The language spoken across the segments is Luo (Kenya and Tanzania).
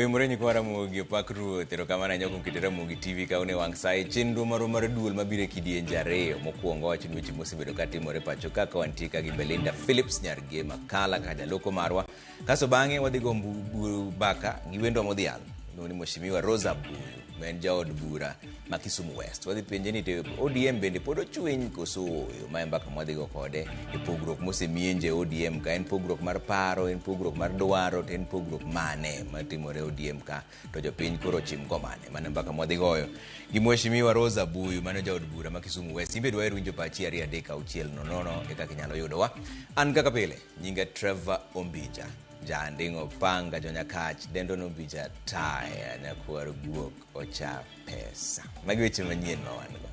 Oyimore nyikwa Ramogi opak ruoth erokamano ahinya kuom keto Ramogi TV ka une wang' sa e chenro marwa mar duol mabiro e kidienje ariyo. Mokwongo wacho ni weche mosebedo ka timore pacho ka ka wantie ka gi Belinda Phillips nyar Gema Kala kaka jaloko marwa. Kasto bang'e wadhi go mbaka gi wendwa modhial iluongo ni Mheshimiwa Rosa Buyu ma en jaod bura ma Kisumu West. Wadhi penje ni to ODM bende pod ochwiny koso ooyo? Ma e mbaka mwadhi go kode e pogruok mosemienje ODM ka en pogruok mar paro, en pogruok mar dwaro, to en pogruok mane matimore ODM ka to jopiny koro ochim go mane? Mano e mbaka mwadhi goyo gi Mheshimiwa Rosa Buyu mano jaod bura ma Kisumu West. In be dwaher winjo pachi 2 3 6 0 0 e kaka inyalo yudowa. An kaka pile nyinga Trevor Ombija. Janding'o panga jonyakach dendo nombija taya nyakwar guok ocha pesa. Magi weche manyien ma wan go.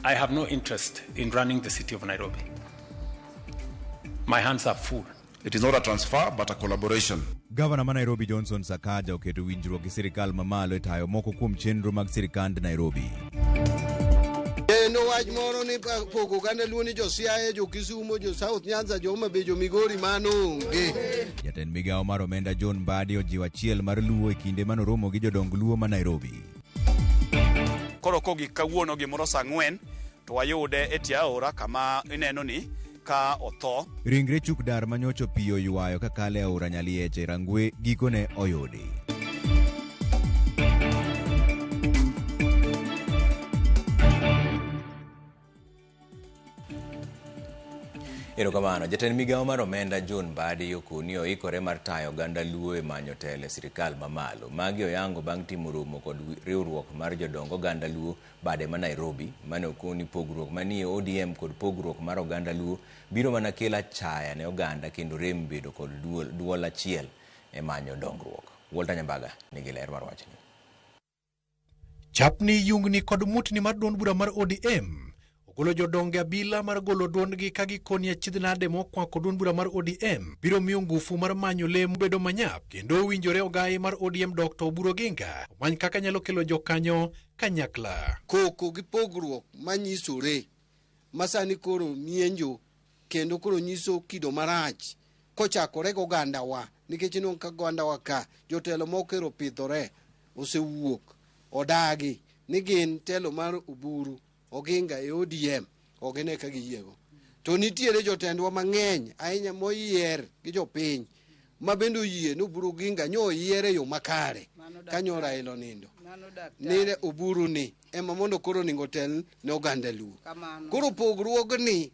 I have no interest in running the city of Nairobi. My hands are full. It is not a transfer, but a collaboration. Gavana ma Nairobi Johnson Sakaja oketo winjruok gi sirikal mamalo e tayo moko kuom chenro mag sirikand Nairobi. Kendo wach moro ni pogo oganda Luo ni jo Siaya, jo Kisumo, jo South Nyanza, jo Homa Bay, jo Migori mano onge. Jatend migawo mar omenda John Mbadi ojiwo achiel mar Luo e kinde manoromo gi jodong Luo ma Nairobi. Koro kogik kawuono gimoro saa ang'wen to wayude e tie aora kama ineno ni ka otho. Ringre chuk dar manyocha pi oywayo ka kalo e aora Nyaliech e Rangwe gikone oyudi. Erokamano. Jatend migawo mar omenda John Mbadi okoni oikore mar tayo oganda Luo e manyo telo e sirikal mamalo. Magi oyango bang' timo romo kod riwruok mar jodong oganda Luo bade ma Nairobi mane okoni pogruok manie ODM kod pogruok mar oganda Luo biro mana kelo achaya ne oganda kendo rem bedo kod duol achiel e manyo dongruok. Walter Nyambaga nigi ler mar wachni. Chapni, yungni kod mutni mar duond bura mar ODM ogolo jodonge abila mar golo duondgi ka gikoni achiedh nade mokwako duond bura mar ODM biro miyo ngufu mar manyo lemo bedo manyap kendo owinjore ogayi mar ODM Dr. Oburu Oginga omany kaka nyalo kelo jokanyo kanyakla. Koko gi pogruok manyisore masani koro mienjo kendo koro nyiso kido marach kochakore gi ogandawa nikech inwang'o ka ogandawa ka jotelo moko ero opidhore osewuok odagi ni gin telo mar Oburu Oginga e ODM ok gine ka giyiego. To nitiere jotendwa mang'eny ahinya moyier gi jopiny ma bende oyie ni Oburu Oginga nyo oyier e yo makare kanyo Raila onindo. Ni Oburu ni ema mondo koro oningo otel ne oganda Luo. Koro pogruogni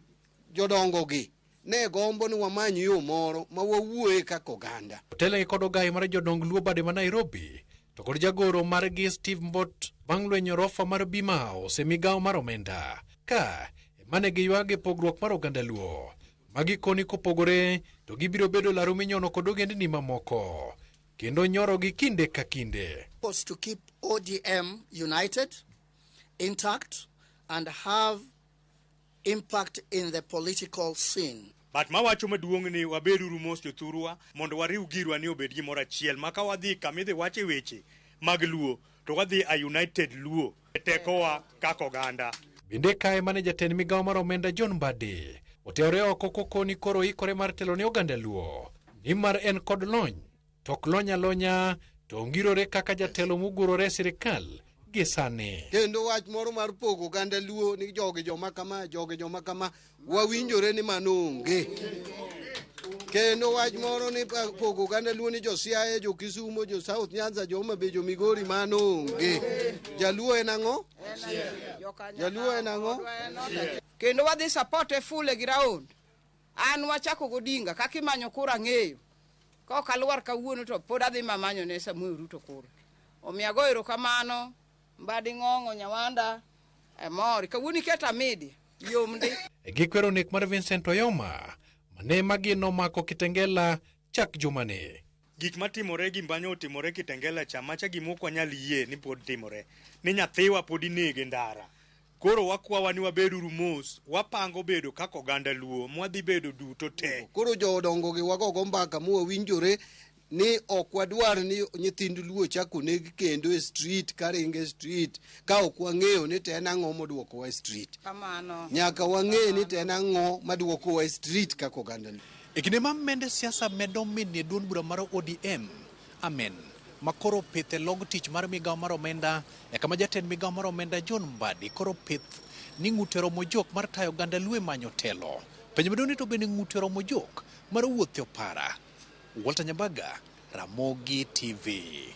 jodongo gi ne gombo ni wamany yo moro ma wawuoye kaka oganda. Otelnegi kod ogayi mar jodong Luo bade ma Nairobi to kod jagoro margi Steve Mbot bang' lwenyo orofa mar Bima House e migawo mar omenda ka emane giywag e pogruok mar oganda Luo ma gikoni kopogore to gibiro bedo laru minyono kod ogendni mamoko kendo nyorogi kinde ka kinde. Was to keep ODM united, intact, and have impact in the political scene. But mawacho maduong' ni wabeduru mos jothurwa mondo wariw girwa ni obed gimoro achiel ma ka wadhi kama idhi wache weche mag Luo to wadhi a united Luo e tekowa kaka oganda. Bende kae mane jatend migawo mar omenda John Mbadi oterore oko kokoni koro oikore mar telo ne oganda Luo nimar en kod lony to ok lony alonya to ongirore kaka jatelo mogurore e sirikal gi sani. Kendo wach moro mar pogo oganda Luo ni jogi joma kama, jogi joma kama, wawinjore ni mano onge. Kendo wach moro ni pogo oganda Luo ni jo Siaya, jo Kisumo, jo South Nyanza, jo Homa Bay, jo Migori, mano onge. Jaluo en ang'o? Jaluo en ang'o? Kendo wadhi support e full e ground. An wachako godinga kaka imanyo kura ang'eyo. Ka ok alwar kawuono to pod adhi mamanyo ne Samuel Ruto kura. Omiyo ago erokamano Mbadi Ng'ong'o Nyawanda Amor. Kawuono iketo amidi yom ndi. Gikwero nek mar Vincent Oyoma mane magino omako Kitengela chak jumani. Gik matimore gi mbanyo otimore Kitengela cha macha gima ok wanyal yie ni pod timore. Ni nyathiwa pod inege ndara. Koro wakwawa ni wabeduru mos, wapango bedo kaka oganda Luo, mwadhi bedo duto te. Koro jodongo gi wagogo mbaka mwawinjore ni ok wadwar ni nyithind Luo chak oneg kendo e street karingo e street ka ok wang'eyo ni to en ang'o moduokowa e street. Kamano. Nyaka wang'e ni to en ang'o maduokowa e street kaka oganda Luo. E kinde ma mende siasa medo minie duond bura mar ODM, Amen, ma koro pith e log tich mar migawo mar omenda, e kama jatend migawo mar omenda John Mbadi koro pith ni ng'ute romo jok mar tayo oganda Luo e manyo telo. Penjo maduong' ni to bende ng'ute romo jok mar wuotho e opara? Walter Nyambaga, Ramogi TV.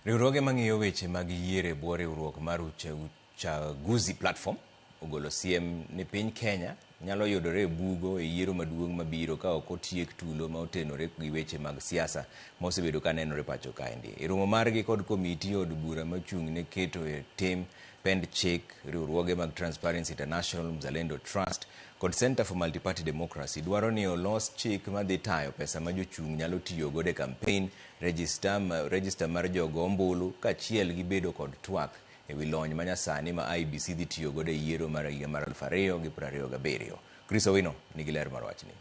Riwruoge mang'iyo weche mag yiero e bwo riwruok mar Uchaguzi Platform ogolo siem ni piny Kenya nyalo yudore e bugo e yiero maduong' mabiro ka ok otiek tulo ma otenore gi weche mag siasa ma osebedo ka nenore pacho kaendi. E romo margi kod komiti od bura mochung' ne keto e tim pend chik, riwruoge mag Transparency International, Mzalendo Trust kod Center for Multiparty Democracy dwaro ni olos chik madhi tayo pesa ma jochung' nyalo tiyo godo e kampen, rejista mar jogo ombulu kaachiel gi bedo kod twak e wi lony manyasani ma IEBC dhi tiyo godo e yiero mar higa mar 2027. Chris Owino nigi ler mar wachni.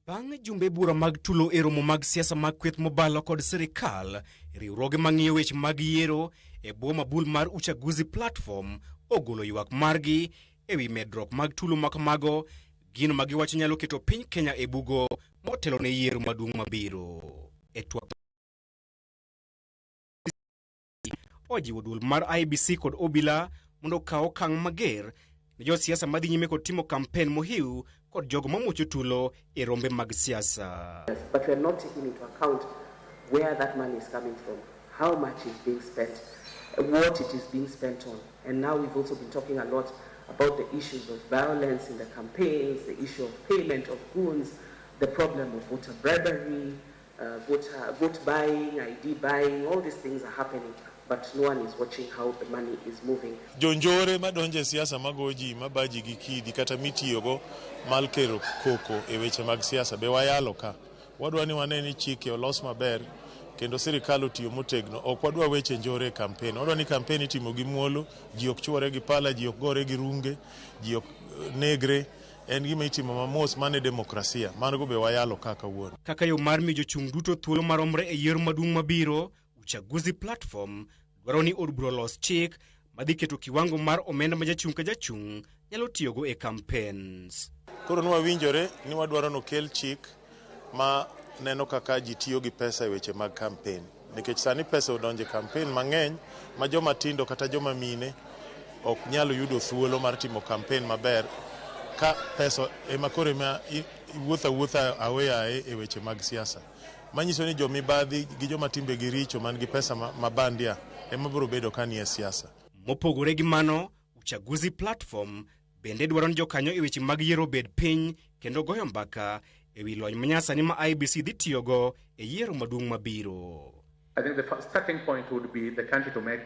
Bang' jumbe bura mag tulo e romo mag siasa mag kweth mobalo kod sirikal, riwruoge mang'iyo weche mag yiero e bwo mabul mar Uchaguzi Platform ogolo ywak margi e wi medruok mag tulo makamago, gino ma giwacho nyalo keto piny Kenya e bugo motelo ne yiero maduong' mabiro. E twak ojiwo duol mar IEBC kod obila mondo okaw okang' mager ne josiasa madhi nyime kod timo kampen mohiu kod jogo mamuocho tulo e rombe mag siasa. But we are not taking into account where that money is coming from, how much is being spent, what it is being spent on. And now we've also been talking a lot about the issues of violence in the campaigns, the issue of payment of goons, the problem of voter bribery, vote buying, ID buying, all these things are happening, but no one is watching how the money is moving. Jonjore madonjo e siasa mago ji mabaji gi kidi kata mitiyogo mar kelo koko e weche mag siasa be wayalo ka. Wadwa ni wane ni chike olos maber kendo sirikal otiyo motegno. Ok wadwa weche njore e kampen. Wadwa ni kampen itimo gi muolo, ji ok chwore gi pala, ji ok gore gi runge, ji ok negre. En gima itimo mamos, mano e demokrasia. Mano be wayalo ka kawuono. Kaka yo mar miyo jochung' duto thuolo maromre e yiero maduong' mabiro, Uchaguzi Platform dwaro ni od bura olos chik madhi keto kiwango mar omenda ma jachung' ka jachung' nyalo tiyogo e campaigns. Koro nwawinjore ni wadwaro nokel chik ma neno kaka ji tiyo gi pesa e weche mag kampen. Nikech sani pesa odonjo e kampen mang'eny ma joma tindo kata joma mine ok nyal yudo thuolo mar timo kampen maber ka pesa ema koro ema iwuotho awuotha aoyaye e weche mag siasa. Manyiso ni jomibadhi gi joma timbegi richo man gi pesa ma bandia ema biro bedo ka nie siasa. Mopogore gi mano, Uchaguzi Platform bende dwaro ni jokanyo e weche mag yiero obed piny kendo goyo mbaka e wi lony manyasani ma IEBC dhi tiyogo e yiero maduong' mabiro. I think the first starting point would be the country to make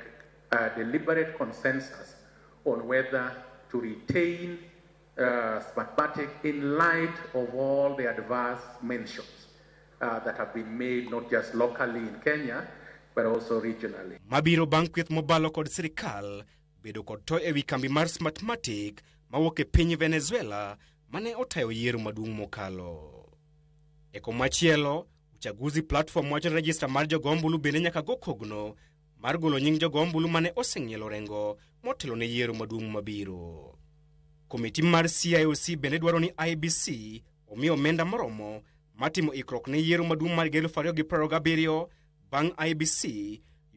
a deliberate consensus on whether to retain Smartmatic in light of all the adverse mentions that have been made not just locally in Kenya but also regionally. Mabiro bang' kweth mobalo kod sirikal bedo kod to e wi kambi mar Smartmatic mawuok e piny Venezuela mane otayo yiero maduong' mokalo. E komachielo, Uchaguzi Platform wacho ni rejista mar jogo ombulu bende nyaka go kogno mar golo nying jogo ombulu mane oseng'ielo orengo motelo ne yiero maduong' mabiro. Komiti mar CIOC bende dwaro ni IEBC omi omenda moromo matimo ikruok ne yiero maduong' mar 2027 bang' IEBC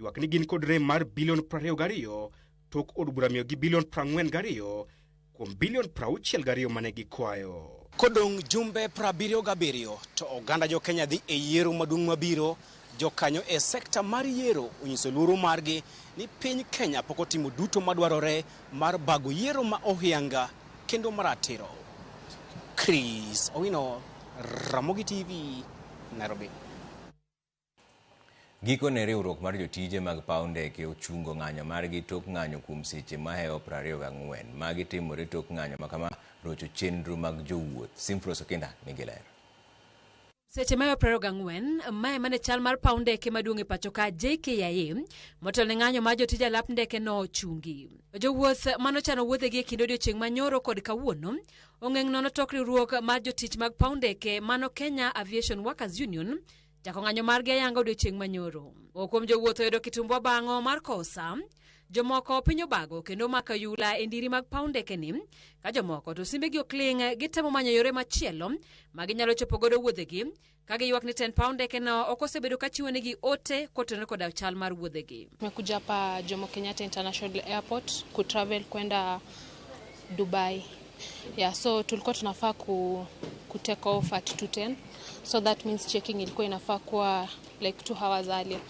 ywak ni gin kod rem mar bilion 22 tok od bura miyogi bilion 42 kuom bilion 62 mane gikwayo. Kodong' jumbe 77 to oganda jo Kenya dhi e yiero maduong' mabiro, jokanyo e sekta mar yiero onyiso luoro margi ni piny Kenya pok otimo duto madwarore mar bago yiero ma ohianga kendo maratiro. Chris Owino, Ramogi TV, Nairobi. Gikone riwruok mar jotije mag paw ndeke ochungo ng'anyo margi tok ng'anyo kuom seche mahewo 24. Magi timore tok ng'anyo makama rocho chenro mag jowuoth. Simfros Okinda nigi ler. Seche mahewo 24, mae mane chal mar paw ndeke maduong' e pacho ka JKIA motelo ne ng'anyo mar jotije alap ndeke no ochungi. Jowuoth manochano wuodhegi e kind odiochieng' manyoro kod kawuono ong'eng' nono tok riwruok mar jotich mag paw ndeke mano Kenya Aviation Workers Union chako ng'anyo margi ayanga odiochieng' manyoro. Moko kuom jowuoth oyudo kitumbwa bang'o mar kosa Jomoko piny obago kendo omako ayula e ndiri mag paw ndeke ni, ka jomoko to simbegi okling' gitemo manyo yore machielo ma ginyalo chopo godo wuodhegi ka giywak ni tend paw ndeke no ok osebedo ka chiwonegi ote kotenore koda chal mar wuodhegi. Tumekuja hapa Jomo Kenyatta International Airport kutravel kwenda Dubai. Yeah, so tulikuwa tunafaa ku take off at 2:10. So that means checking ilikuwa inafaa kuwa like 2 hours earlier.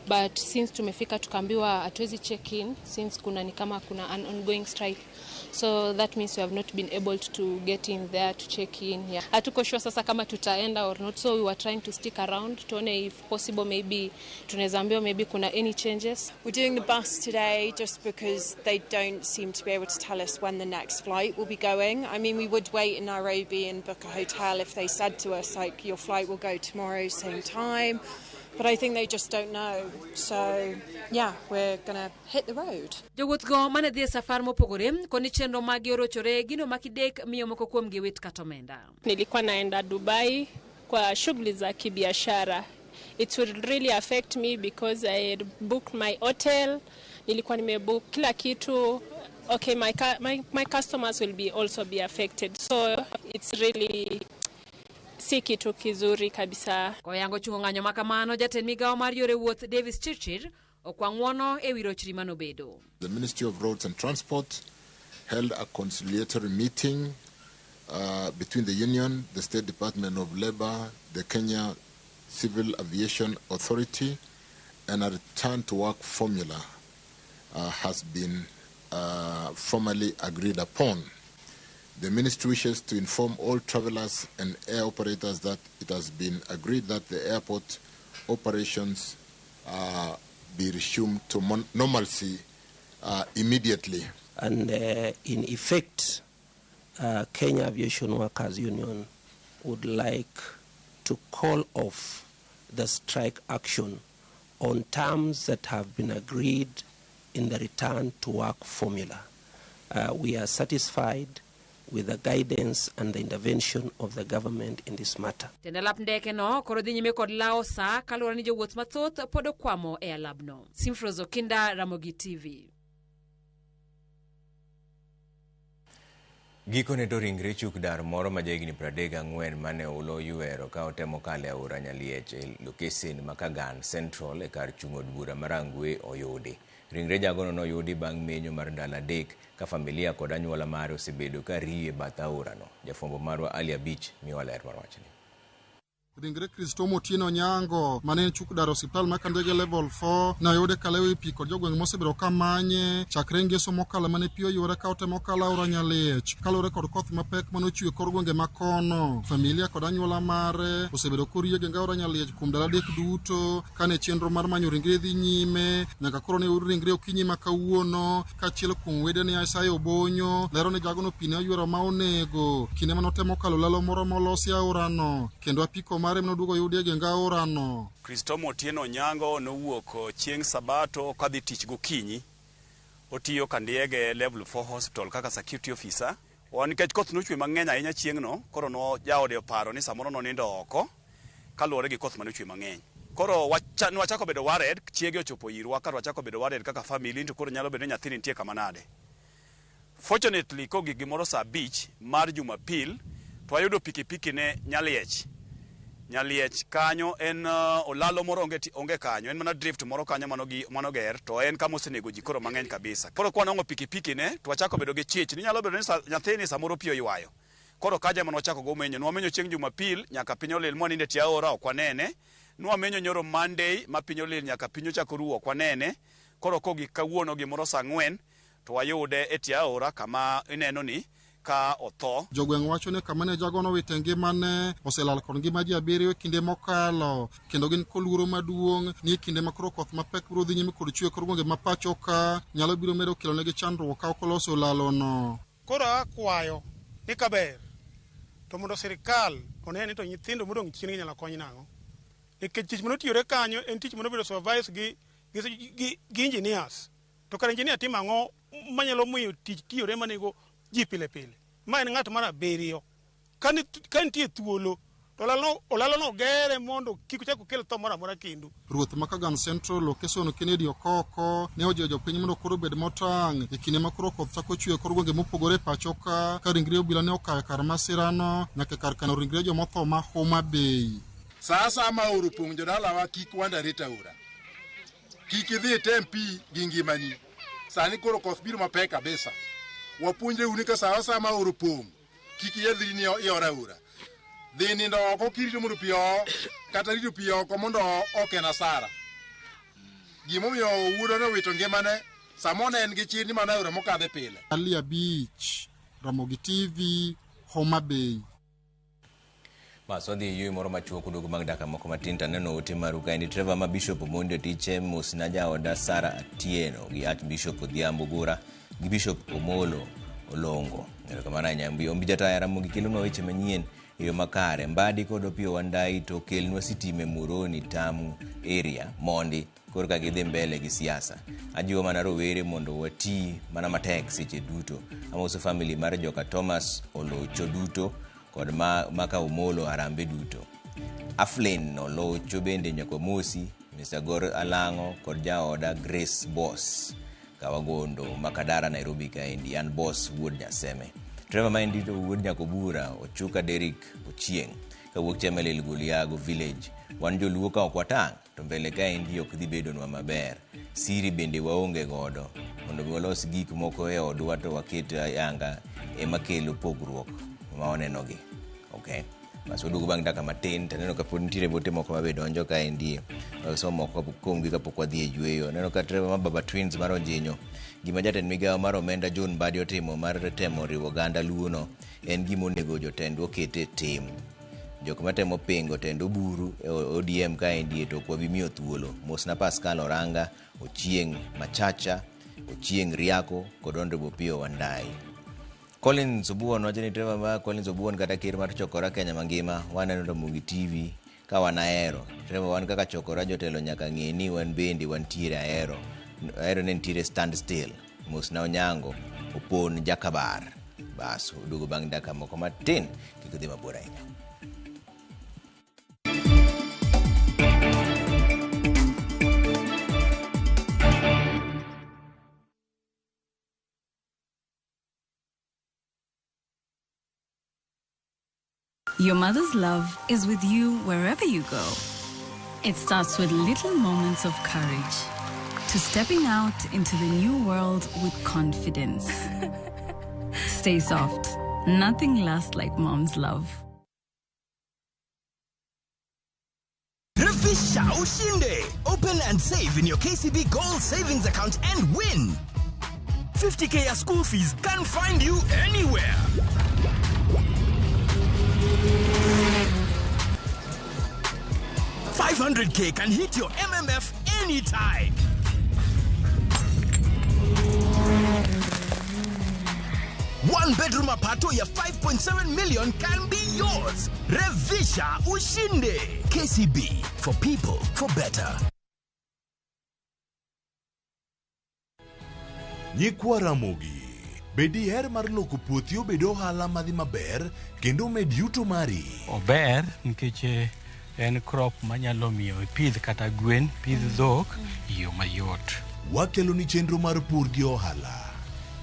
But since tumefika tukaambiwa hatuwezi check in since kuna ni kama kuna an ongoing strike. So that means we have not been able to get in there to check in. Yeah. Hatuko sure sasa kama tutaenda or not, so we were trying to stick around tuone if possible maybe tunaweza ambiwa maybe kuna any changes. We're doing the bus today just because they don't seem to be able to tell us when the next flight will be going. I mean, we would wait in Nairobi and book a hotel if they said to us, like, your flight will go tomorrow, same time. But I think they just don't know. So, yeah, we're going to hit the road. Jowuoth go mane dhi e safar mopogore koni chenro maggi orochore gino makidek miyo moko kuomgi wit kata omenda. Nilikuwa naenda Dubai kwa shughuli za kibiashara. It will really affect me because I had booked my hotel, nilikuwa nimebook kila kitu. Okay, my customers will be also be affected. So it's really si kitu kizuri kabisa. Koyango chungo ng'anyo makamano, jatend migawo mar yore wuoth Davis Chirchir okwa ng'uono e wi rochri manobedo. The Ministry of Roads and Transport held a conciliatory meeting between the union, the State Department of Labor, the Kenya Civil Aviation Authority, and a return to work formula has been formally agreed upon. The ministry wishes to inform all travelers and air operators that it has been agreed that the airport operations be resumed to normalcy immediately. And in effect, Kenya Aviation Workers Union would like to call off the strike action on terms that have been agreed in the return to work formula. We are satisfied with the guidance and the intervention of the government in this matter. Tend alap ndeke no koro dhi nyime kod lawo sa kaluwore ni jowuoth mathoth pod okwamo e alabno. Simfrozo Kinda, Ramogi TV. Gikone to ringre chuk dar moro ma jahigni 34 mane Oulo Ywero ka otemo kalo e aora Nyaliech e lokesen ma Kagan Central e kar chung' od bura ma Rangwe oyudi. Ringre jagono noyudi bang' menyo mar ndalo 3 ka familia kod anyuola mare osebedo ka riye bath aorano. Jafwambo marwa Ali Abich miyowa ler mar wachni. Ringre Kristomo Otieno Onyango mane en chuk dar osiptal ma Kandege level 4 noyude kalewo e pi kod jogweng' mosebedo ka manye chakre ngeso mokalo mane pi oywere ka otemo kalo aora Nyaliech kaluwore kod koth mapek mane ochwe kor gwenge makono. Familia kod anyuola mare osebedo koriyo geng aora Nyaliech kuom ndalo 3 duto kane chenro mar manyo ringre dhi nyime nyaka koro ne oyud ringre okinyi ma kawuono. Kaachiel kuom wedene Isaiah Obonyo lero ni jagono pi ne oywero ma onego kinde mane otemo kalo lalo moro molosi aorano kendo apiko mare noduogo yudi e geng aorano. Kristomo Otieno Onyango nowuok chieng' Sabato kadhi tich gokinyi. Otiyo Kandiege level 4 hospital kaka security officer. Nikech koth nochwe mang'eny ahinya chieng'no, koro no jaode oparo ni samoro nonindo oko kaluwore gi koth manochwe mang'eny. Koro nwachako bedo worried, chiege ochopo irwa ka wachako bedo worried kaka family to koro nyalo bedo ni nyathini nitie kama nade. Fortunately kogik gimoro saa 5 mar Jumapil to wayudo pikipiki ne Nyaliech. Nyaliech kanyo en olalo moro onge kanyo, en mana drift moro kanyo manoger to en kama osenego ji koro mang'eny kabisa. Koro kwa nong'o pikipiki ne to wachako bedo gi chich ni nyalo bedo ni nyathini samoro pi oywayo. Koro kaja mane wachako go menyo, nwamenyo chieng' Jumapil nyaka piny olil mwaninde tie aora ok wanene. Nwamenyo nyoro Monday ma piny olil nyaka piny ochako ru ok wanene. Koro kogik kawuono gimoro saa 4 to wayude e tie aora kama ineno ni ka otho. Jogweng' wacho ni kama ne jagono owito ngimane oselal kod ngima ji 7 e kinde mokalo kendo gin kod luoro maduong' ni e kinde ma koro koth mapek biro dhi nyime kod chwe kor gwenge ma pacho ka nyalo biro medo kelonegi chandruok ka ok oloso lalono. Koro akwayo ni kaber to mondo sirikal one ni to nyithindo modong' chien ginyalo kony nang'o, nikech tich manotiyore kanyo en tich manobedo supervised gi engineers. To kar engineer timo ang'o manyalo miyo tich tiyore manego ji pile pile? Ma en ng'at mar 7. Ka nitie thuolo To olalo no gere mondo kik ochak okel tho moro amora kendo. Ruoth ma Kagan Central Okeson Kennedy Okoko ne ojiwo jopiny mondo koro obed motang' e kinde ma koro koth chako chwe e kor gwenge mopogore e pacho ka ka ringre obila ne okayo kar masirano nyaka kar kano ringre jomotho ma Homa Bay. Sa asaya ma aora opong' jodalawa kik wander e aora. Kik idhi item pi gi ngimani. Sani koro koth biro mapek kabisa. Wapuonjre uru ni ka sa asaya ma aora opong' kik iyedhri ni ioro aora. Dhi nindo oko kirito mondo pi oo kata rito pi oko mondo ok en asara. Gimomiyo wuodwa nowito ngimane samo ne en gi chir ni mano aora mokadhe pile. Ali Abich, Ramogi TV, Homa Bay. Bas wadhi e yueyo moro machuok oduogo bang' dakika moko matin to aneno ote maru kaendi. Trevor ma Bishop Omondi Otiche mosna jaoda Sara Atieno gi Archbishop Odhiambo Gura gi Bishop Omolo Olongo. Erokamano ahinya. Ombi Jataya Ramogi kelonwa weche manyien e yo makare. Mbadi kod Opiyo Wandayi to kelnwa sitima e Muhoroni Tamu area mondi korka gidhi mbele gi siasa. Ajiwo mana rowere mondo wati mana matek seche duto. Amoso family mar joka Thomas Olocho duto kod maka Omolo Harambe duto. Aflin Olocho bende nyaka mosi, Mr. Gor Alang'o kod jaoda Grace Boss Kawagondo Makadara Nairobi kaendi. An Boss wuod Nyaseme. Trevor maendi to wuod Nyakobura Ochuka Derrick Ochieng' kawuok Chemelil Goliago Village. Wan joluo ka ok watang' to mbele kaendi ok dhi bedonwa maber. Siri bende waonge godo mondo mi walos gik moko e odwa to waket ayanga ema kelo pogruok ma wanenogi. Okay. Bas waduogo bang' dakika matin to aneno ka pod nitiere bote moko mabe donjo kaendi. Wasomo moko kuomgi kapok wadhi e yueyo. Aneno ka Trevor ma Baba Twins mar Onjinyo gima jatend migawo mar omenda John Mbadi otimo mar temo riwo oganda Luo no en gima onego jotendwa oket e tim. Jok matemo pingo tend Oburu e ODM kaendi to ok wabi miyo thuolo. Mosna Pascal Oranga, Ochieng' Machacha, Ochieng' Riako kod Honorable Opiyo Wandayi. Collins Obuon wacho ni Trevor ma Collins Obuon kata ker mar Chokora Kenya mangima waneno Ramogi TV ka wan ahero. Trevor wan kaka Chokora jotelo nyaka ng'e ni wan bende wantiere ahero. Ahero ne nitiere stand still. Mosna Onyango Opon Jakabar. Bas oduogo bang' dakika moko matin kik udhi mabor ahinya. Your mother's love is with you wherever you go. It starts with little moments of courage to stepping out into the new world with confidence. Stay soft. Nothing lasts like mom's love. Refisha Ushinde. Open and save in your KCB Gold Savings account and win. 50k ya school fees can find you anywhere. $500K can hit your MMF anytime. One bedroom apartment ya 5.7 million can be yours. Revisha Ushinde. KCB, for people, for better. Nyikwa Ramogi, be diher mar loko puothi obed ohala madhi maber kendo omed yuto mari? Ober nikech en crop manyalo miyo ipidh kata gwen, pidh dhok e yo mayot. Wakeloni chenro mar pur gi ohala.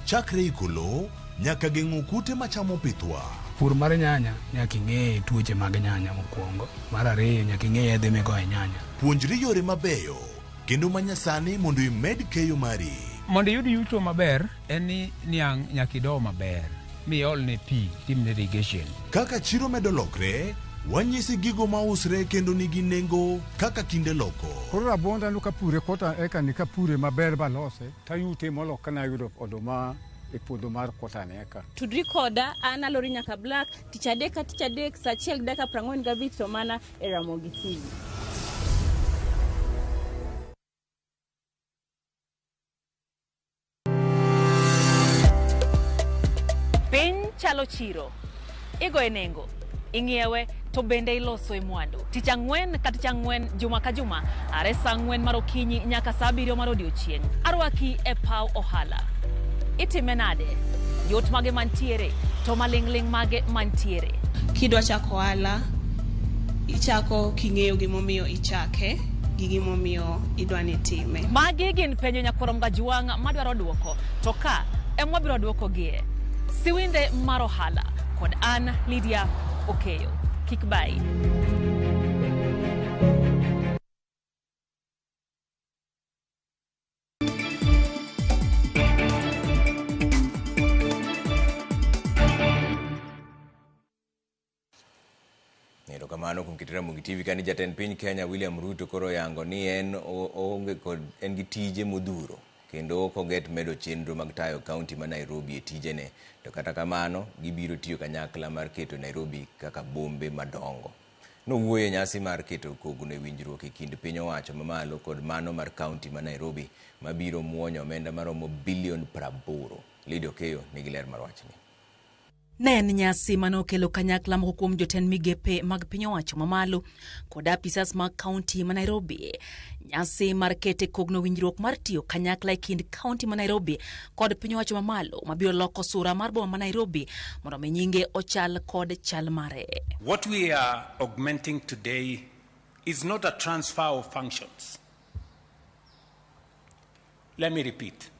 Chakre iko lowo nyaka geng'o kute machamo pithwa. Pur mar nyanya nyaka ing'e tuoche mag nyanya mokwongo. Mar ariyo nyaka ing'e yedhe migoyo e nyanya. Puonjri yore mabeyo kendo manyasani mondo imed keyo mari. Mondo iyud yuto maber en ni niang' nyaka ido maber miolne pi timne irrigation. Kaka chiro medo lokre, wanyisi gigo mausre kendo nigi nengo kaka kinde loko. Koro rabuonda no kapure kota eka ni kapure maber balose tayute molo kana ayudo oduma e puodho mar kota ni eka. Tudri koda an Alori Nyaka Black tich adek ka tich adek saa achiel gi dakika 45 to mana e Ramogi TV. Piny chalo chiro. Igoye nengo, ing'iewe to bende iloso e mwandu. Tich ang'wen ka tich ang'wen juma ka juma are saa 4 mar okinyi nyaka saa 7 mar odiochieng'. Arwaki e paw ohala. Itime nade? Yot mage mantiere to maling'ling' mage mantiere? Kidwa chako ohala, Ichako king'eyo gimomiyo ichake gi gimomiyo idwa ni time. Magi gin penjo nyakwar Mgajwang' madwaro duoko, to ka ema wabiro duokogie. Siwinde mar ohala kod an Lydia Okeyo. Kik bayi. Erokamano kuom keto Ramogi TV kani jatend piny Kenya William Ruto koro oyango ni en oonge kod en gi tije modhuro kendo ok oget medo chenro mag tayo kaunti ma Nairobi e tijene to kata kamano gibiro tiyo kanyakla mar keto Nairobi kaka bombe madongo. Nowuoyo e nyasi mar keto kogno e winjruok e kind piny owacho mamalo kod mano mar kaunti ma Nairobi mabiro muonyo omenda maromo bilion 80. Lydia Okeyo nigi ler mar wachni. Ne en nyasi mane okelo kanyakla moko kuom jotend migepe mag piny owacho mamalo kod apisas mag kaunti ma Nairobi. Nyasi mar kete kogno winjruok mar tiyo kanyakla e kind kaunti ma Nairobi kod piny owacho mamalo mabiro loko sura mar boma ma Nairobi mondo mi nyinge ochal kod chal mare. What we are augmenting today is not a transfer of functions. Let me repeat.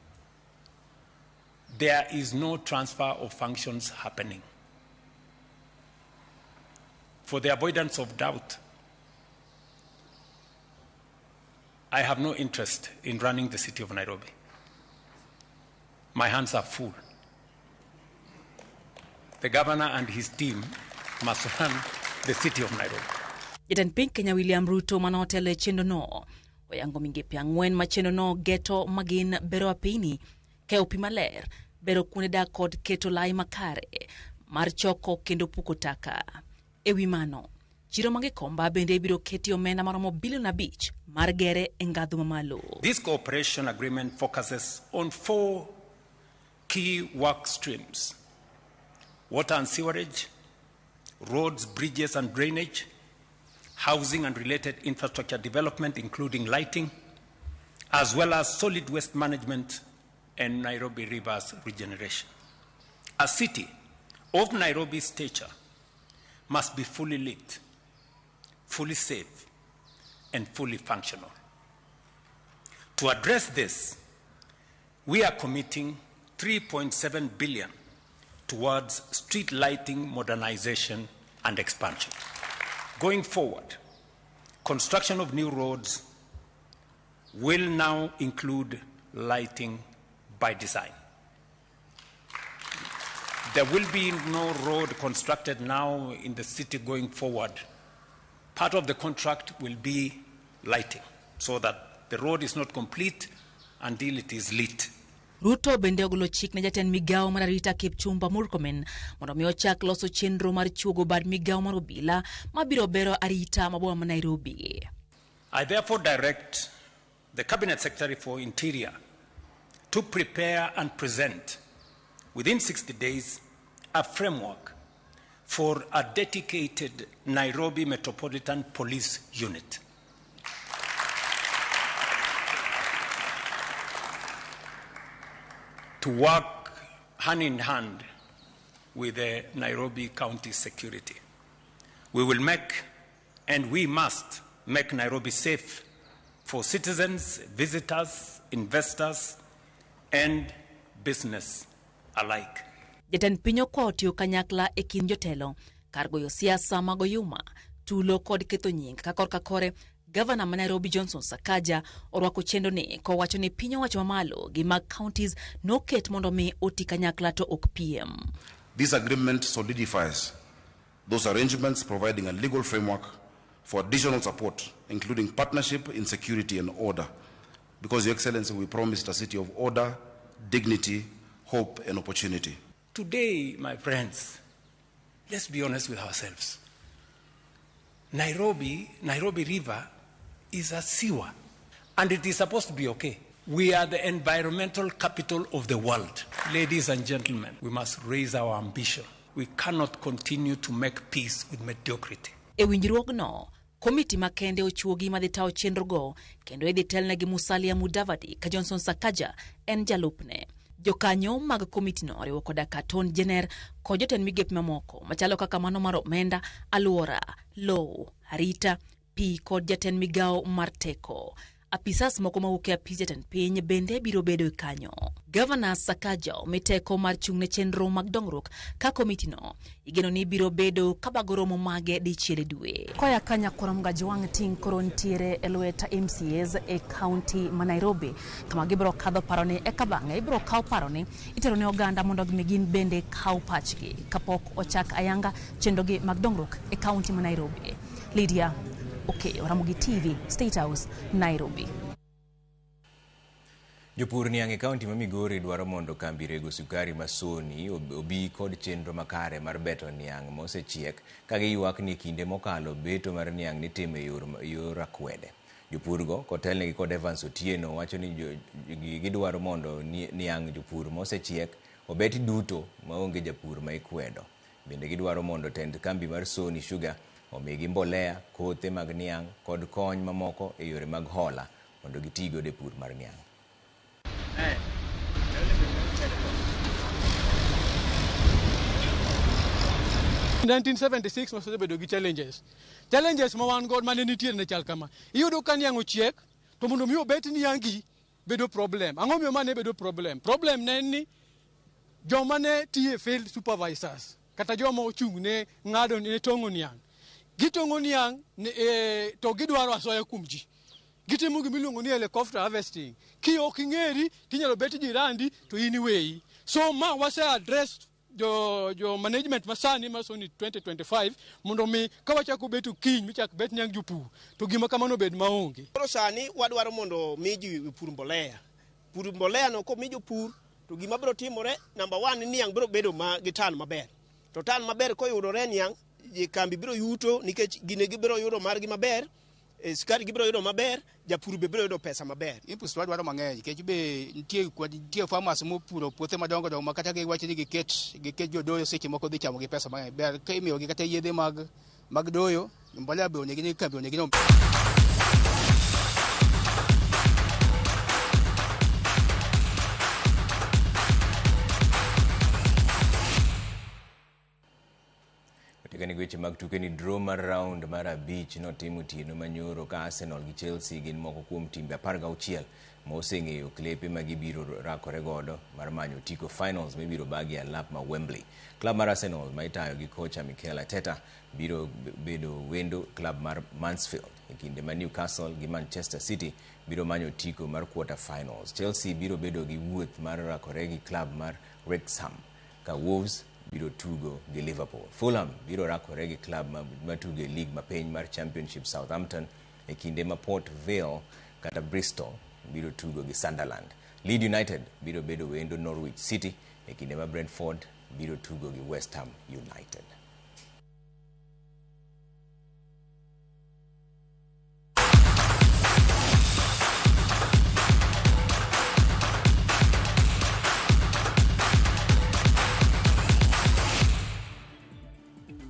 There is no transfer of functions happening. For the avoidance of doubt, I have no interest in running the city of Nairobi. My hands are full. The governor and his team must run the city of Nairobi. Jatend piny Kenya William Ruto mane otelo e chenrono oyango migepe ang'wen ma chenrono geto magin bero apini, keyo pi maler, bero kuonde dak kod keto lai makare mar choko kendo puko taka. E wi mano, chiro ma Gikomba bende ibiro ketie omenda maromo bilion 5 mar gere e ngadho mamalo. This cooperation agreement focuses on 4 key work streams: water and sewerage, roads, bridges and drainage, housing and related infrastructure development, including lighting, as well as solid waste management and Nairobi River's regeneration. A city of Nairobi's stature must be fully lit, fully safe, and fully functional. To address this, we are committing 3.7 billion towards street lighting modernization and expansion. Going forward, construction of new roads will now include lighting by design. There will be no road constructed now in the city going forward. Part of the contract will be lighting, so that the road is not complete until it is lit. Ruto bende ogolo chik ne jatend migawo mar arita Kipchumba Murkomen mondo mi ochak loso chenro mar chuogo bad migawo mar obila mabiro bero arita ma boma ma Nairobi. I therefore direct the Cabinet Secretary for Interior to prepare and present within 60 days a framework for a dedicated Nairobi Metropolitan Police Unit. To work hand in hand with the Nairobi County Security. We will make, and we must make Nairobi safe for citizens, visitors, investors, and business alike. Jatend piny okwayo tiyo kanyakla e kind jotelo kar goyo siasa mag oyuma, tulo kod ketho nying ka korka kore. Gavana ma Nairobi Johnson Sakaja orwako chenro ni kowacho ni piny owacho mamalo gi mag counties noket mondo mi oti kanyakla to ok piem. This agreement solidifies those arrangements, providing a legal framework for additional support, including partnership in security and order. Because, Your Excellency, we promised a city of order, dignity, hope, and opportunity. Today, my friends, let's be honest with ourselves. Nairobi River is a sewer, and it is supposed to be okay. We are the environmental capital of the world. Ladies and gentlemen, we must raise our ambition. We cannot continue to make peace with mediocrity. E winjruogno, komiti makende ochuogi madhi tayo chenrogo kendo idhi telnegi Musalia Mudavadi ka Johnson Sakaja en jalupne. Jokanyo mag komitino oriwo koda Katon Jenner kod jotend migepe mamoko machalo kaka mano mar omenda, alwora, lowo, arita, pi kod jatend migawo mar teko. Apisas moko mawuok e apis jatend piny bende biro bedo kanyo. Gavana Sakaja omi teko mar chung' ne chenro mag dongruok ka komitino igeno ni biro bedo kabago romo mage dichiel e dwe. Koya ka Nyakurom Gajwang' ting' koro nitiere e lwet MCAs e kaunti ma Nairobi kama gibiro kadho paroni eka bang'e ibiro kaw paroni itero ne oganda mondo mi gin bende kaw pachgi kapok ochak ayanga chenrogi mag dongruok e kaunti ma Nairobi. Lydia Okeyo, Ramogi TV, State House, Nairobi. Jopur niang' e kaunti ma Migori dwaro mondo kambi rego sukari ma Sony obi kod chenro makare mar beto niang' mosechiek ka giywak ni kinde mokalo beto mar niang' nitimo e yor akwede. Jopurgo kotelnegi kod Evans Otieno wacho ni gidwaro mondo niang' jopur mosechiek obet duto maonge japur ma ikwedo. Bende gidwaro mondo tend kambi mar Sony Sugar omigi mbolea, kothe mag niang' kod kony mamoko e yore mag hola mondo gitigodo e pur mar niang'. In 1976 wasebedo gi challenges. Challenges ma wan god mane nitiere ne chal kama. Iyudo ka niang' ochiek to mondo mi obet niangi bedo problem. Ang'o miyo mane bedo problem? Problem ne en ni joma ne tiyo e field supervisors kata joma ochung' ne ng'ado ne tong'o niang'. Gitong'o niang' to gidwaro asoya kuom ji. Gitimo gima iluongo ni helicopter harvesting. Ki ok ing'eri tinyalo bet jirandi to in iweyi. So ma wase address jo management masani ma Sony 2025 mondo mi ka wachako bet okinyi michak bet niang' jopur to gima kamano bed maonge. Koro sani wadwaro mondo mi ji pur mbolea. Pur mbolea no komi jopur to gima biro timore number 1 niang' biro bedo ma gi tan maber. To tan maber koyudore niang' kambi biro yuto nikech gine gibiro yudo margi maber, sukari gibiro yudo maber, japur be biro yudo pesa maber. Inputs wadwaro mang'eny nikech be nitie farmers mopuro puothe madongo dongo ma kata giwacho ni giket jodoyo seche moko dhi chamo gi pesa mang'eny. Ber ka imiyogi kata yedhe mag doyo, mbolea be onego ni kambi onego ni. Katika weche mag tuke ni draw mar round mar 5 notimo otieno manyoro ka Arsenal gi Chelsea gin moko kuom timbe 16 moseng'eyo klepe ma gibiro rakore godo mar manyo otiko finals mibiro bagi alap ma Wembley. Klab mar Arsenal ma itayo gi kocha Mikel Arteta biro bedo wendo klab mar Mansfield e kinde ma Newcastle gi Manchester City biro manyo otiko mar quarter finals. Chelsea biro bedo gi wuoth mar rakore gi klab mar Wrexham ka Wolves biro tugo gi Liverpool. Fulham biro rakore gi klab matugo e league mapiny mar Championship Southampton e kinde ma Port Vale kata Bristol biro tugo gi Sunderland. Leeds United biro bedo wendo Norwich City e kinde ma Brentford biro tugo gi West Ham United.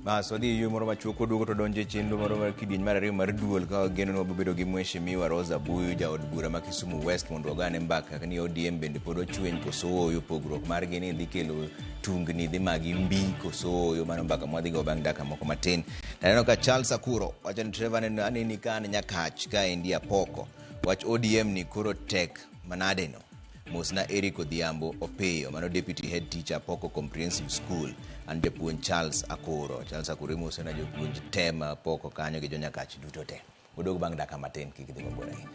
Bas wadhi e moro machuok waduogo to donjo e chenro moro mar kidieny mar ariyo mar duol ka wageno ni wabobedo gi Mheshimiwa Rosa Buyu jaod bura ma Kisumu West mondo wagane mbaka ni ODM bende pod ochweny koso ooyo, pogruok margi ni dhi kelo tungni dhi magi mbi koso ooyo. Mano mbaka mwadhi go bang' dakika moko matin. Taneno ka Charles Akuro wacho ni Trevor aneni ka an Nyakach ka endi Apoko. Wach ODM ni koro tek manade no? Mosna Eric Odhiambo Opiyo, mano deputy head teacher Apoko Comprehensive School. An japuonj Charles Akuro. Charles Akuro imose na jopuonj te ma Apoko kanyo gi jonyakach duto te. Odog bang' dakika matin kik idhi mabor ahinya.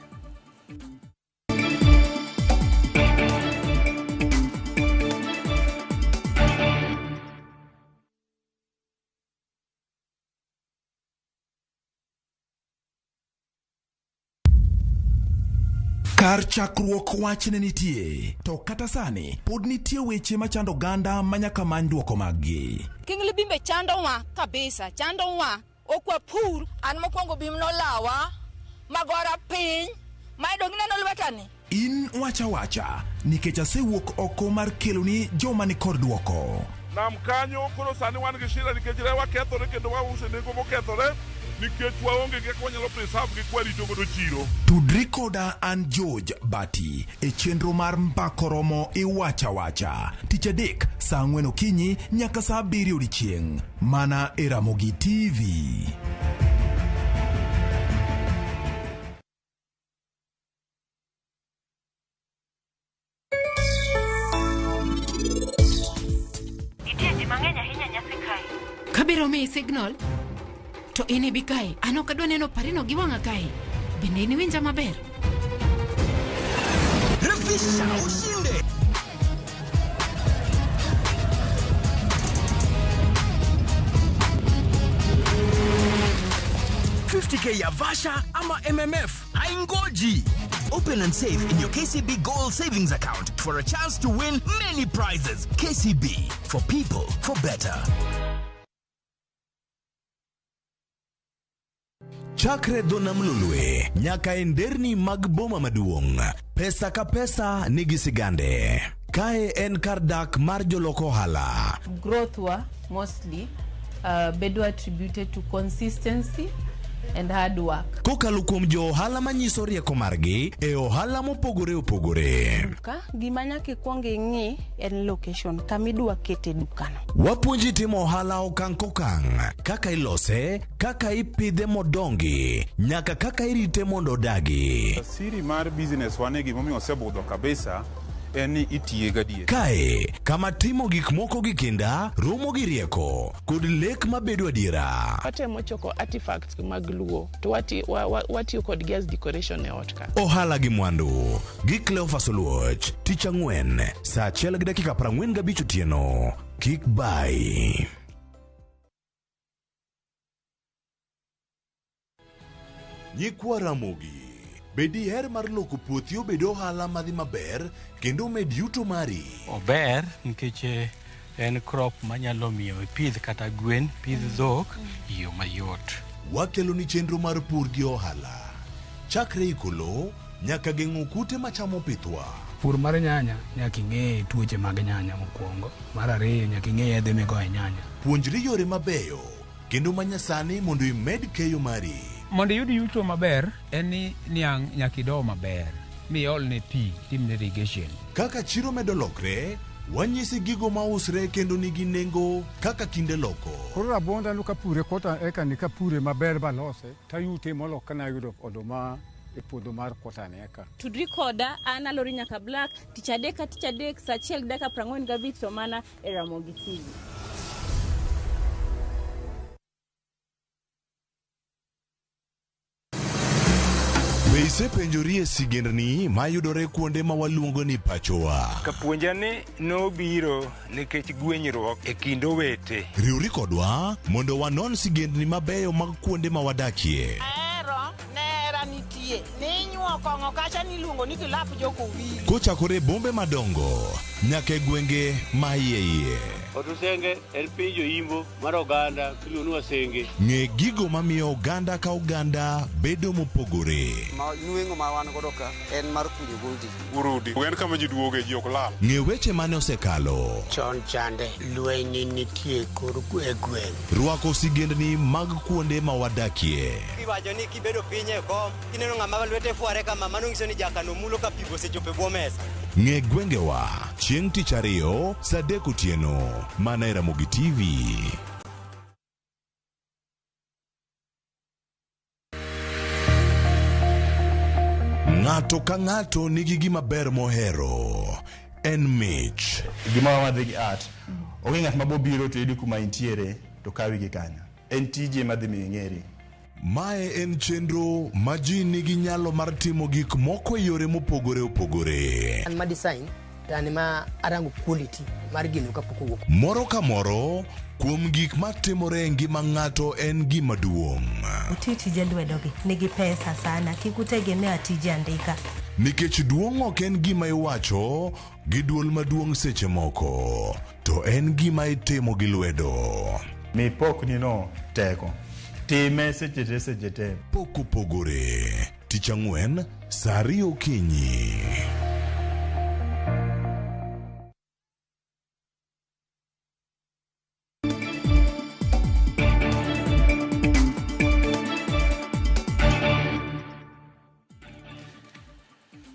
Kar chakruok wach ne nitie, to kata sani pod nitie weche machando oganda ma nyaka many duoko maggi. King Libimbe chandowa kabisa, chandowa, ok wapur. An mokwongo bim nolawa, magora piny, ma dong ineno lwetani. In wacha wacha, nikech asewuok oko mar keloni joma ni kod duoko. Nam kanyo koro sani wan gi shida nikech rewa kethore kendo wauso nengo mokethore nikech waonge gi kaka wanyalo preserve gi kwarito godo chiro. Tudri koda an George Bati e chenro mar Mbako Romo Iwacha Wacha tich adek saa 4 okinyi nyaka saa 7 odiechieng' mana e Ramogi TV. Abiro miyi signal to in ibi kae. An ok adwa neno parino gi wang'a kae. Bende in iwinja maber? Refisha ushinde. K ya Vasha ama MMF haingoji. Open and save in your KCB Gold Savings Account for a chance to win many prizes. KCB, for people, for better. Chakre dho nam Lolwe nyaka e nderni mag boma maduong', pesa ka pesa nigi sigande. Kae en kar dak mar jolok ohala. Growth wa mostly bedo attributed to consistency and hard work. Kokalo kuom jo ohala manyiso rieko margi e ohala mopogore opogore. Duka, gima nyaka ikwong ing'i en location kama idwa kete dukano. Wapuonji timo ohala okang' kokang', kaka ilose, kaka ipidhe modongi, nyaka kaka irite mondo odagi. Siri mar business wane gimomiyo osebudho kabisa en ni itiye gadier. Kae, kama timo gik moko gi kinda, romo gi rieko, kod lek mabedo adiera. Watemo choko artifacts mag Luo to watiyo kodgi as decoration e ot ka. Ohala gi mwandu gi Cleophas Oluoch, tich ang'wen, saa 1:45 otieno. Kik bai. Nyikwa Ramogi, be diher mar loko puothi obed ohala madhi maber kendo omed yuto mari? Ober nikech en crop manyalo miyo ipidh kata gwen, pidh dhok e yo mayot. Wakelo ni chenro mar pur gi ohala. Chakre iko lowo nyaka geng'o kute machamo pithwa. Pur mar nyanya nyaka ing'e tuoche mag nyanya mokwongo. Mar ariyo nyaka ing'e yedhe migoyo e nyanya. Puonjri yore mabeyo kendo manyasani mondo imed keyo mari. Mondo iyud yuto maber en ni niang' nyaka ido maber miolne pi timne irrigation. Kaka chiro medo lokre, wanyisi gigo mausre kendo nigi nengo kaka kinde loko. Koro rabuonda no kapure kota eka ni kapure maber balose tayute molo kana yudo oduma e puodho mar kota ni eka. Tudri koda an Alori nyaka Black tich adek ka tich adek saa 1:45 to mana e Ramogi TV. Be isepenjori e sigendni mayudore kuonde ma waluongo ni pachowa? Kapuonja ni nobiro nikech gwenyruok e kind owete. Riwri kodwa mondo wanon sigendni mabeyo mag kuonde ma wadakie. Ahero nera nitie ninyuo kong'o kacha niluongo ni kilap jokowili. Kochakore e bombe madongo nyaka e gwenge ma iye iye. Otusenge en piny joimbo mar oganda miluongo ni Wasenge. Ng'e gigo mamiyo oganda ka oganda bedo mopogore. Ma nweng'o ma wan godo ka en mar kunyo goldi. Urudi. En kama ji duoge ji ok lal. Ng'e weche mane osekalo. Chon chande lweny nitie kor e gweng'. Rwako sigendni mag kuonde ma wadakie. Iwacho ni kibedo piny e kom, kineno ng'ama lwete fware kama, mano nyiso ni jakano mulo ka pi osechopo e bwo mesa. Ng'e gwengewa chieng' tich ariyo saa 3 otieno mana e Ramogi TV. Ng'ato ka ng'ato nigi gima ber mohero. En mich. Gima wadhi gi art. Onge ng'at ma bobiro to yudi kuma intiere to kawi gi kanyo. En tiji ema dhi miyo ing'eri. Mae en chenro ma ji nigi nyalo mar timo gik moko e yore mopogore opogore. An ma design to an ma arango quality mar gino kapok owuok. Moro ka moro kuom gik matimore e ngima ng'ato en gima duong'. Uti tije lwedogi nigi pesa sana, kik utegemea tije andika. Nikech duong' ok en gima iwacho gi duol maduong' seche moko, to en gima itimo gi lwedo. Mi pokni no teko. Time seche te seche te. Pok opogore. Tich ang'wen, saa 2 okinyi.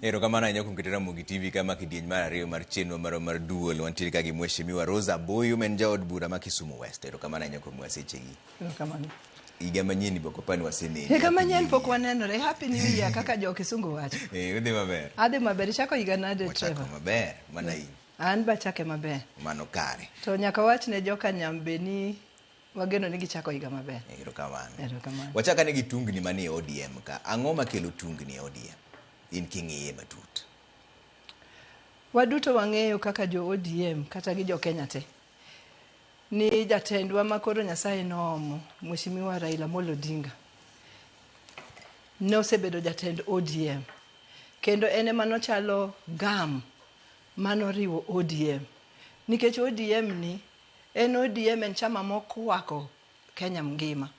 Erokamano ahinya kuom keto Ramogi TV kama kidieny mar ariyo mar chenro marwa mar duol. Wantiere ka gi Mheshimiwa Rosa Aboyo ma en jaod bura ma Kisumu West. Erokamano ahinya kuom miwa sechegi. Erokamano. Higa manyien ni pok apani waseneni. Higa manyien pok wanenore. Happy New Year kaka jo Kisungu wacho. Udhi maber. Adhi maber. Ichako higa nade Wachako Trevor? maber mana in. An be achake maber. Mano kare. To nyaka wach ne joka Nyambe ni Wageno ni gichako higa maber. Erokamano. Erokamano. Wachak ane gi tungni manie ODM ka. Ang'o makelo tungni e ODM? In king'iye matut. Waduto wang'eyo kaka jo ODM kata gi jo Kenya te ni jatendwa ma koro Nyasaye noomo Mheshimiwa Raila Amolo Odinga nosebedo jatend ODM kendo en ema nochalo gam manoriwo ODM nikech ODM ni en ODM en chama mokwako Kenya mngima.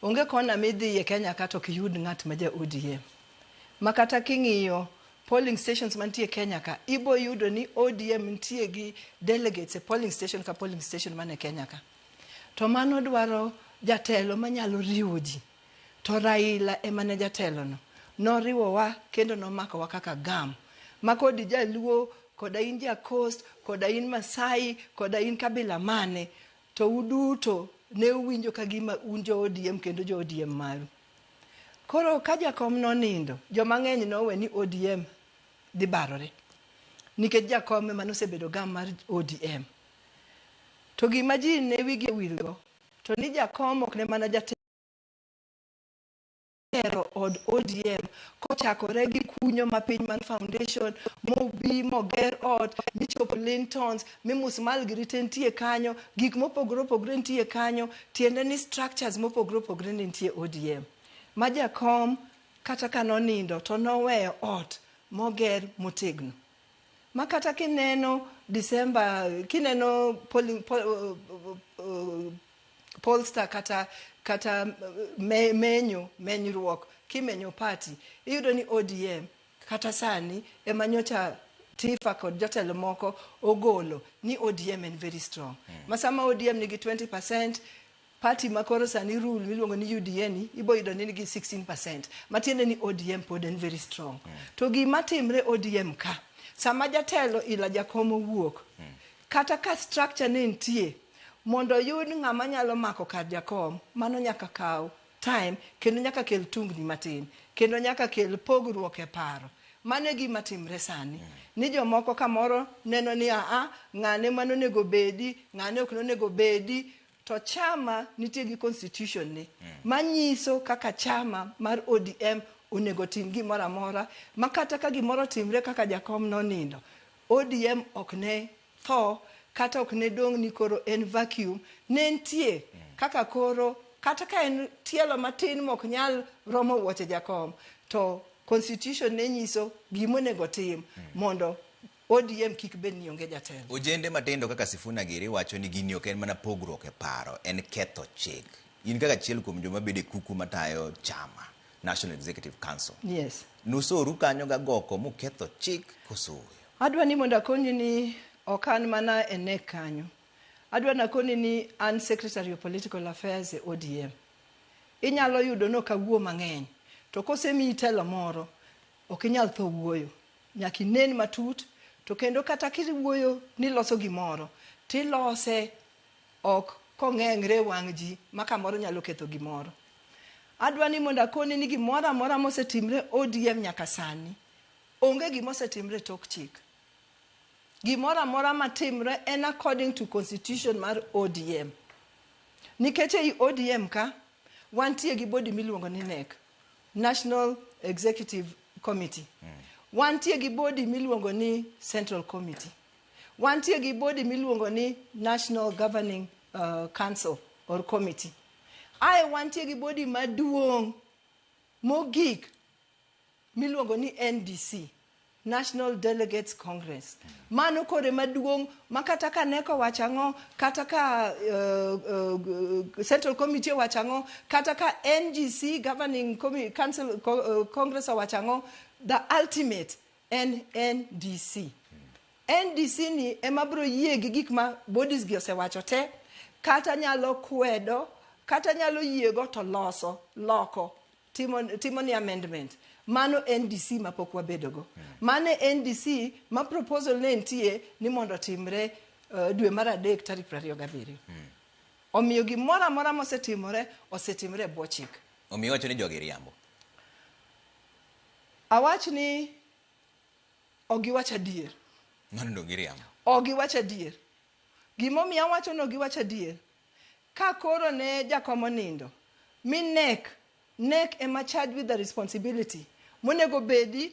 Onge kona midhiye Kenya ka to ok iyud ng'at ma ja ODM. Ma kata king'iyo polling stations mantie Kenya ka, ibo yudo ni ODM nitie gi delegates e polling station ka polling station man e Kenya ka. To mano dwaro jatelo manyalo riwo ji. To Raila ema ne jatelono. Noriwowa kendo nomakowa kaka gam. Ma kod jaluo, koda in ja Coast, koda in Masai, koda in kabila mane, to uduto ne uwinjo ka gima un jo ODM kendo jo ODM maru. Koro ka jakom nonindo, joma ng'eny nowe ni ODM dhi barore. Nikech jakom ema nosebedo gam mar ODM. To gima ji ne wigi owilgo, to ni jakom ok ne mana jatelo gero od ODM kochakore gi kunyo ma piny mar foundation mobi moger ot michopo lintons mi musmal giri te nitie kanyo gik mopogore opogore nitie kanyo tiende ni structures mopogore opogore ne nitie ODM ma jakom kata ka nonindo to noweyo ot moger motegno ma kata kineno December kineno polling, pol, pollster kata kata me, menyo menyruok kimenyo party iyudo ni ODM kata sani ema nyocha Tifa kod jotelo moko ogolo ni ODM en very strong. Ma sama ODM nigi 20%, party ma koro sani rule miluongo ni UDA ni ibo yudo ni nigi 16%. Matiende ni ODM pod en very strong. To gima timre ODM ka, sama jatelo ila jakom owuok, kata ka structure ne nitie, mondo oyud ng'ama nyalo mako kar jakom, mano nyaka kaw time kendo nyaka kel tungni matin kendo nyaka kel pogruok e paro. Mano e gima timre sani. Ni jomoko kamoro neno ni aa, ng'ane mano onego bedi, ng'ane ok nonego bedi, to chama nitie gi constitution ne manyiso kaka chama mar ODM onego tim gimoro amora ma kata ka gimoro timre kaka jakom nonindo, ODM ok ne tho kata ok ne dong' ni koro en vacuum, ne nitie kaka koro kata ka en tielo matin mok nyal romo wuoche jakom to constitution ne nyiso gima onego tim mondo ODM kik bed ni onge jatelo. Ojende matindo kaka Sifuna giri wacho ni gini ok en mana pogruok e paro, en ketho chik. In kaka achiel kuom joma bedo e kuku matayo chama, National Executive Council. Yes. Nusoru kanyo gagoko muketho chik koso? Adwa ni mondo akonyi ni ok an mana e NEC kanyo. Adwa nakoni ni an Secretary of Political Affairs e ODM. Inyalo yudo ni ok awuo mang'eny, to kosemiyi telo moro, ok inyal tho wuoyo. Nyaka inen matut, to kendo kata kiwuoyo ni iloso gimoro, tilose ok kong'eng're e wang' ji ma kamoro nyalo ketho gimoro. Adwa ni mondo akoni ni gimoro amora mosetimre ODM nyaka sani, onge gima osetimre e tok chik. Gimoro amora matimre en according to constitution mar ODM. Nikech ei ODM ka, wantie gi body miluongo ni NEC, National Executive Committee. Wantie gi body miluongo ni Central Committee. Wantie gi body miluongo ni National Governing Council or Committee. Ae wantie gi body maduong' mogik miluongo ni NDC, National Delegates Congress. Mano kore maduong' ma kata ka NEC owacho ang'o, kata ka Central Committee owacho ang'o, kata ka NGC Governing Council Congress owacho ang'o, the ultimate en NDC. NDC ni ema biro yie gi gik ma bodies gi osewacho te, kata nyalo kwedo, kata nyalo yiego to loso, loko, timo ni amendment. Mano NDC ma pok wabedogo. Mano NDC ma proposal ne nitie ni mondo otimre dwe mar adek tarik 27. Omiyo gimoro amora mosetimore, osetimre e bwo chik. Omiyo iwacho ni jogi riambo. Awach ni ok giwach adier. Mano dong giriambo. Ok giwach adier. Gimomiyo awacho ni ok giwach adier, Ka koro ne jakom onindo, mi NEC, NEC ema charge with the responsibility monego bedi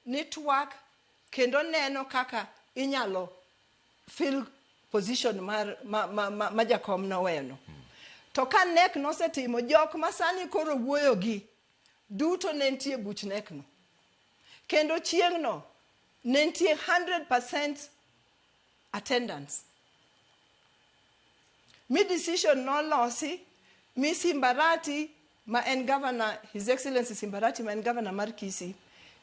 ni twak kendo neno kaka inyalo fill position mar ma, ma, ma, ma jakom noweno. To ka NEC nosetimo, jok ma sani koro wuoyo gi duto ne nitie buch NEC no. Kendo chieng'no ne nitie 100% attendance. Mi decision nolosi mi Simbarati ma en governor, His Excellency Simbarati ma en governor mar Kisii,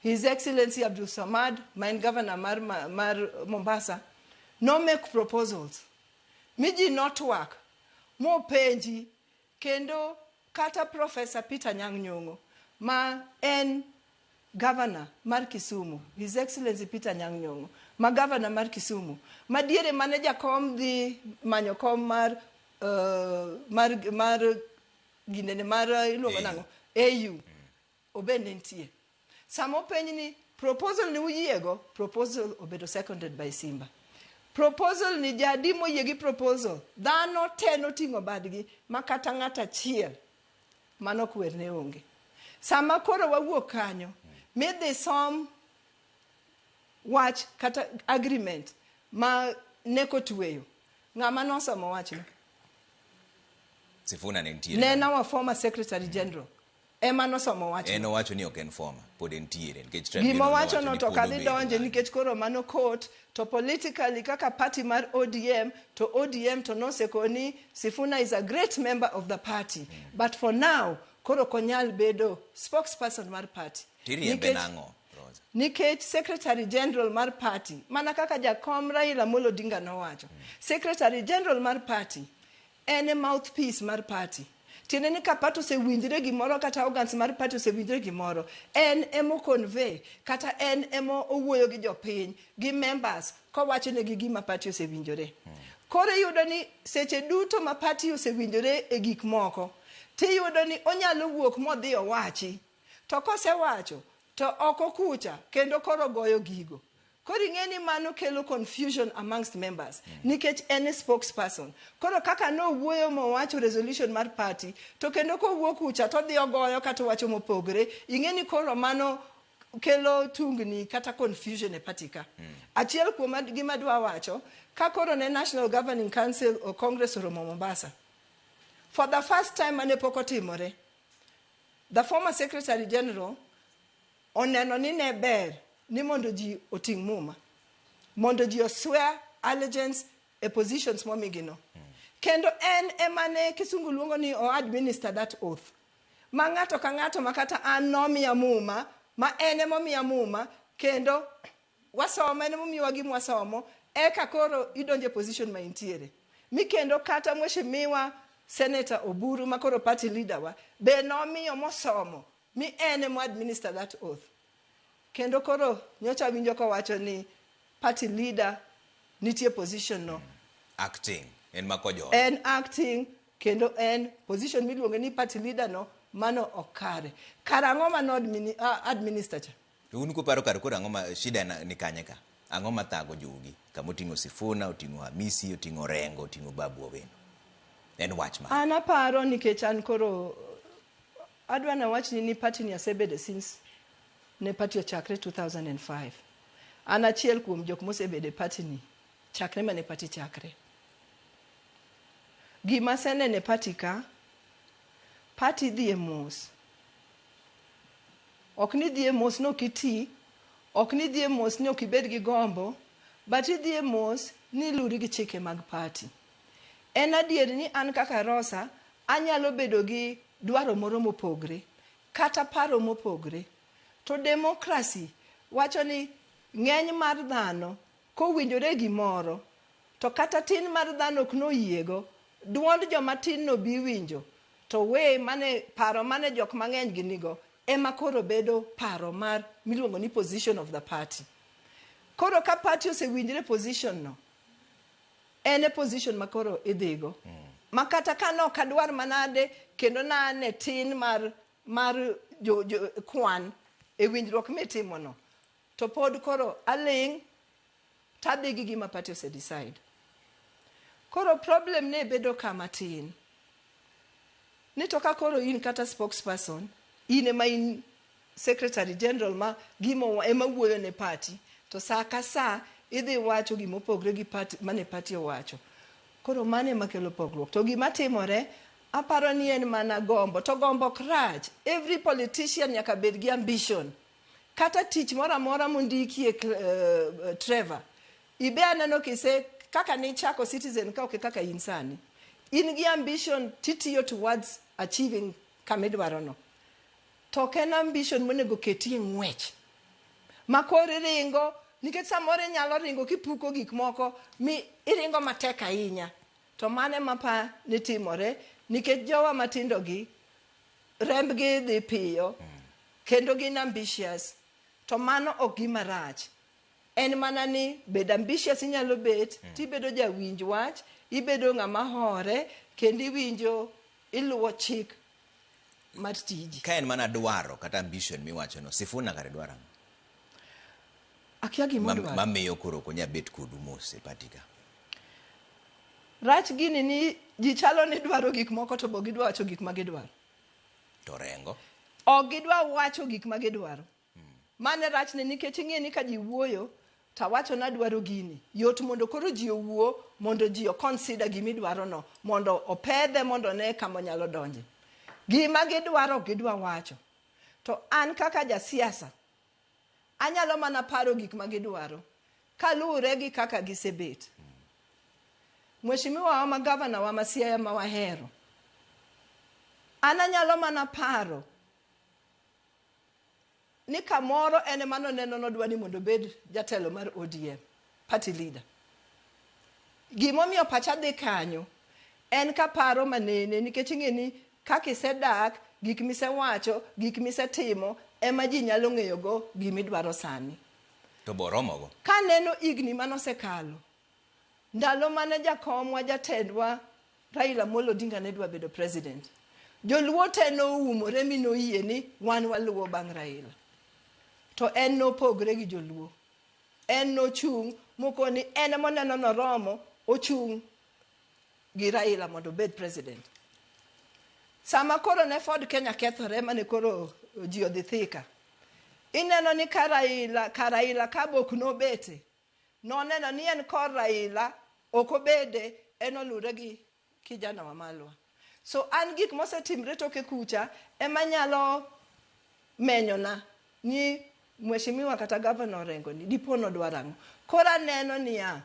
His Excellency Abdul Samad ma en governor mar, mar Mombasa, no make proposals. Mi ji notwak, mopenji, kendo kata Professor Peter Anyang' Nyong'o ma en governor mar Kisumu, His Excellency Peter Anyang' Nyong'o ma governor mar Kisumu, ma diere mane jakom dhi manyo kom mar mar mar ginene mar iluongo nang'o AU obende nitie. Sama openj ni proposal ni uyiego, proposal obedo seconded by Simba. Proposal ni jadi moyie gi proposal, dhano te noting'o badgi ma kata ng'at achiel mano kwer ne onge. Sama koro wawuok kanyo, midhi som wach kata agreement ma neko tweyo, ng'ama nosomo wachno? Sifuna ne nitiere. Ne en our former secretary general ema nosomo wachno. En owacho ni ok en former, pod entiere nikech Gima tribunal owacho nowacho no ni to pod ok adhi obedo. donje nikech koro mano court to politically kaka party mar ODM to ODM to nosekoni Sifuna is a great member of the party but for now koro ok onyal bedo spokesperson mar party. Tiriembe nang'o, Rosa? Nikech secretary general mar party mana kaka jakom Raila Amolo Odinga nowacho, secretary general mar party en e mouthpiece mar party. Tiende ni ka party osewinjre gimoro kata organs mar party osewinjre gimoro, en emo convey kata en emo owuoyo gi jopiny gi members kowacho negi gima party osewinjore. Koro iyudo ni seche duto ma party osewinjore e gik moko, tiyudo ni onyalo wuok modhi owachi. To kosewacho to oko kucha kendo koro goyo gigo. Koro ing'e ni mano kelo confusion amongst members nikech en e spokesperson. Koro kaka nowuoyo mowacho resolution mar party to kendo kowuok kucha to odhi ogoyo kata owacho mopogre, ing'e ni koro mano kelo tungni kata confusion e party ka. Achiel kuom gima adwa wacho, ka koro ne National Governing Council o Congress oromo Mombasa, for the first time mane pok otimore, the former Secretary General oneno ni ne ber ni mondo ji oting' muma, mondo ji oswear allegiance e positions momigi no. Kendo en ema ne kisungu luongo ni o administer that oath. Ma ng'ato ka ng'ato ma kata an nomiya muma, ma en ema omiya muma, kendo wasomo, en emomiyowa gima wasomo, eka koro idonjo e position ma intiere. Mi kendo kata mheshimiwa Senator Oburu ma koro party leader wa, be nomiyo mosomo, mi en ema administer that oath. Kendo koro nyocha winjo kowacho ni party leader nitie position no. Acting, en ma kojolo. En acting kendo en position miluongo ni party leader no, mano ok kare. Kar ang'o mano administer cha? To un kuparo kar koro ang'o ma shida ni kanye ka? Ang'o ma thago jogi? Kama oting'o Sifuna, oting'o Hamisi, oting'o Rengo, oting'o Babu Owino. En wach ma. An aparo nikech an koro adwa nawachni ni party ni asebede since ne party ochakre 2005. An achiel kuom jok mosebede party ni chakre mane party chakre. Gima aseneno e party ka, party dhi e mos. Ok ni dhi e mos ni ok iti, ok ni dhi e mos ni ok ibed gi gombo, but idhi e mos ni iluri gi chike mag party. En adier ni an kaka Rosa, anyalo bedo gi dwaro moro mopogre, kata paro mopogre. To democracy wacho ni ng'eny mar dhano kowinjore gimoro, to kata tin mar dhano ok noyiego, duond joma tin no bi winjo, to we mane paro mane jok mang'eny gi nigo, ema koro bedo paro mar miluongo ni position of the party. Koro ka party osewinjre position no, en e position ma koro idhigo. Ma kata ka nok adwar manade, kendo nane tin mar jo kwan e winjruok mitimo no, to pod koro aling' tadhi gi gima party ose decide. Koro problem ne bedo kama tin. Ni to ka koro in kata spokesperson, in ema in secretary general ma gima ema wuoyo ne party, to saa ka saa idhi wacho gima opogre gi party mane party owacho. Koro mano ema kelo pogruok. To gima timore, aparo ni en mana gombo. To gombo ok rach. Every politician nyaka bed gi ambition. Kata tich moro amora mondikie Trevor, ibe aneno kise kaka nichako Citizen ka ok e kaka in sani. In gi ambition titiyo towards achieving kamidwaro no. To ok en ambition monego ketie ng'wech. Ma koro iringo, nikech samoro inyalo ringo kipuko gik moko mi iringo matek ahinya. To mano ema pa ni timore nikech jowa matindo gi rembgi dhi piyo kendo gin ambitious. To mano ok gima rach. En mana ni bed ambitious inyalo bet tibedo jawinj wach, ibedo ng'ama hore kendo iwinjo iluwo chik mar tiji. Ka en mana dwaro kata ambition miwacho no, Sifuna kare dwaro ang'o? Akia gima odwaro. Mamiyo koro ok onyal bet kodu mos e party ka. Rach gini ni ji chalo ni dwaro gik moko to bo gidwa wacho gik ma gidwaro. To Rengo? Ok gidwa wacho gik ma gidwaro. Mano e rachne nikech ing'e ni ka ji wuoyo to awacho ni adwaro gini. Yot mondo koro ji owuo mondo ji o consider gima idwaro no mondo opedhe mondo one kama onyalo donje. Gima gidwaro ok gidwa wacho. To an kaka jasiasa anyalo mana paro gik ma gidwaro kaluwore gi kaka gisebet. Mheshimiwa wa ma gavana wa ma Siaya ma wahero, an anyalo mana paro ni kamoro en ema noneno nodwa ni mondo obed jatelo mar ODM, party leader. Gimomiyo pacha dhi kanyo en kaparo manene nikech ing'e ni kaka isedak, gik misewacho, gik misetimo ema ji nyalo ng'eyogo gimidwaro sani. To boromogo? Kaneno higni manosekalo, ndalo mane jakomwa jatendwa Raila Amolo Odinga ne dwa bedo president, joluo te noumore mi noyie ni wan waluwo bang' Raila. To en nopogre gi joluo. En nochung' mokoni en emoneno noromo ochung' gi Raila mondo obed president. Sama koro ne Ford Kenya kethore mane koro ji odhi Thika, ineno ni ka Raila, ka Raila ka bok nobete, noneno ni en kor Raila ok obede, en olure gi kijana wa Malwa. So an gik mosetimre toke kucha ema nyalo menyona ni mheshimiwa kata gavana Orengo ni dipo nodwaro ang'o. Koro aneno niya,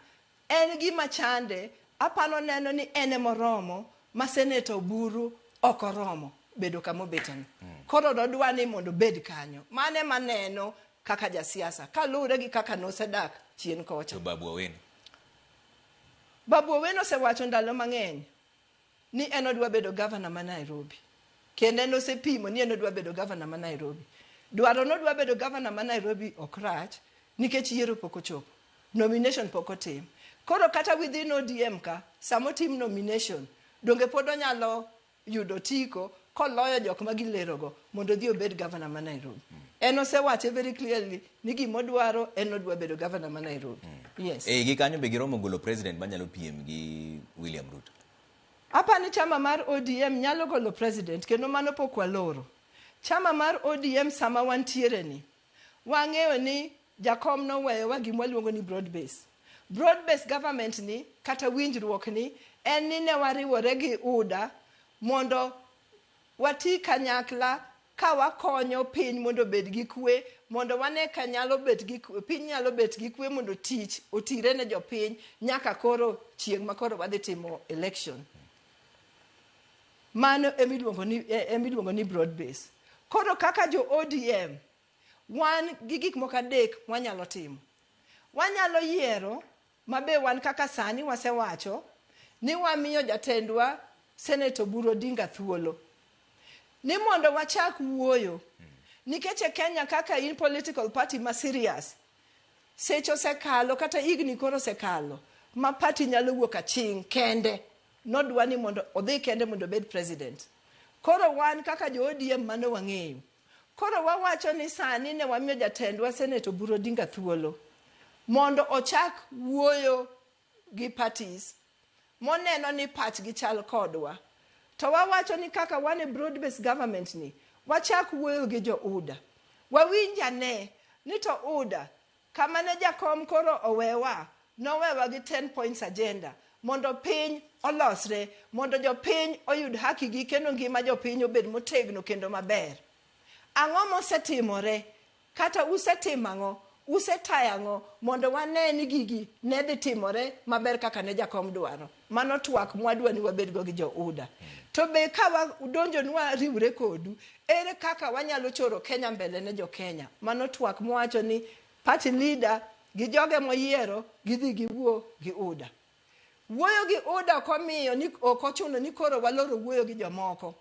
en gima chande, apano neno ni en emoromo ma Senator Oburu ok oromo bedo kama obeteno. Koro nodwa ni mondo obed kanyo. Mano ema aneno kaka jasiasa kaluwore gi kaka nosedak chien kocha. To Babu Owino? Babu Owino osewacho ndalo mang'eny ni en odwa bedo gavana ma Nairobi. Kendo en osepimo ni en odwa bedo gavana ma Nairobi. Dwaro ni odwa bedo gavana ma Nairobi ok rach nikech yiero pok ochopo. Nomination pok otim. Koro kata within ODM ka, sama otim nomination, donge pod onyalo yudo otiko koloyo jok ma gilerogo mondo odhi obed gavana ma Nairobi. En osewache very clearly ni gimodwaro en odwa bedo gavana ma Nairobi. Yes. E gi kanyo be giromo golo president manyalo piem gi William Ruto. Apani chama mar ODM nyalo golo president kendo mano pok waloro. Chama mar ODM sama wantiere ni, wang'eyo ni jakom noweyowa gima waluongo ni broad base. Broad base government ni kata winjruok ni en ni ne wariwore gi UDA mondo wati kanyakla ka wakonyo piny mondo obed gi kwe, mondo wane ka nyalo bet gi kwe, piny nyalo bet gi kwe mondo tich otire ne jopiny nyaka koro chieng' ma koro wadhi timo election. Mano emiluongo ni broad base. Koro kaka jo ODM, wan gi gik moko adek wanyalo timo. Wanyalo yiero mabe wan kaka sani wasewacho ni wamiyo jatendwa Senator Oburu Odinga thuolo ni mondo wachak wuoyo nikech e Kenya kaka in political party ma serious seche osekalo kata higni koro osekalo ma party nyalo wuok aching' kende nodwa ni mondo odhi kende mondo obed president. Koro wan kaka jo ODM mano wang'eyo. Koro wawacho ni sani ne wamiyo jatendwa Senator Oburu Odinga thuolo mondo ochak wuoyo gi parties moneno ni pachgi chal kodwa. To wawacho ni kaka wan e broad based government ni, wachak wuoyo gi jo UDA. Wawinj ane ni to UDA, kama ne jakom koro owewa, nowewa gi 10 points agenda mondo piny olosre, mondo jopiny oyud haki gi kendo ngima jopiny obed motegno kendo maber. Ang'o mosetimore? Kata usetimo ang'o? Usetayo ang'o mondo wane ni gigi ne dhi timore maber kaka ne jakom dwaro? Mano twak mwadwa ni wabedgo gi jo UDA. To be ka wadonjo ni wariwre kodu, ere kaka wanyalo choro Kenya mbele ne jo Kenya? Mano twak mwawacho ni party leader gi joge moyiero gidhi giwuo gi UDA. Wuoyo gi UDA ok omiyo ni ok ochuno ni koro waloro wuoyo gi jomoko.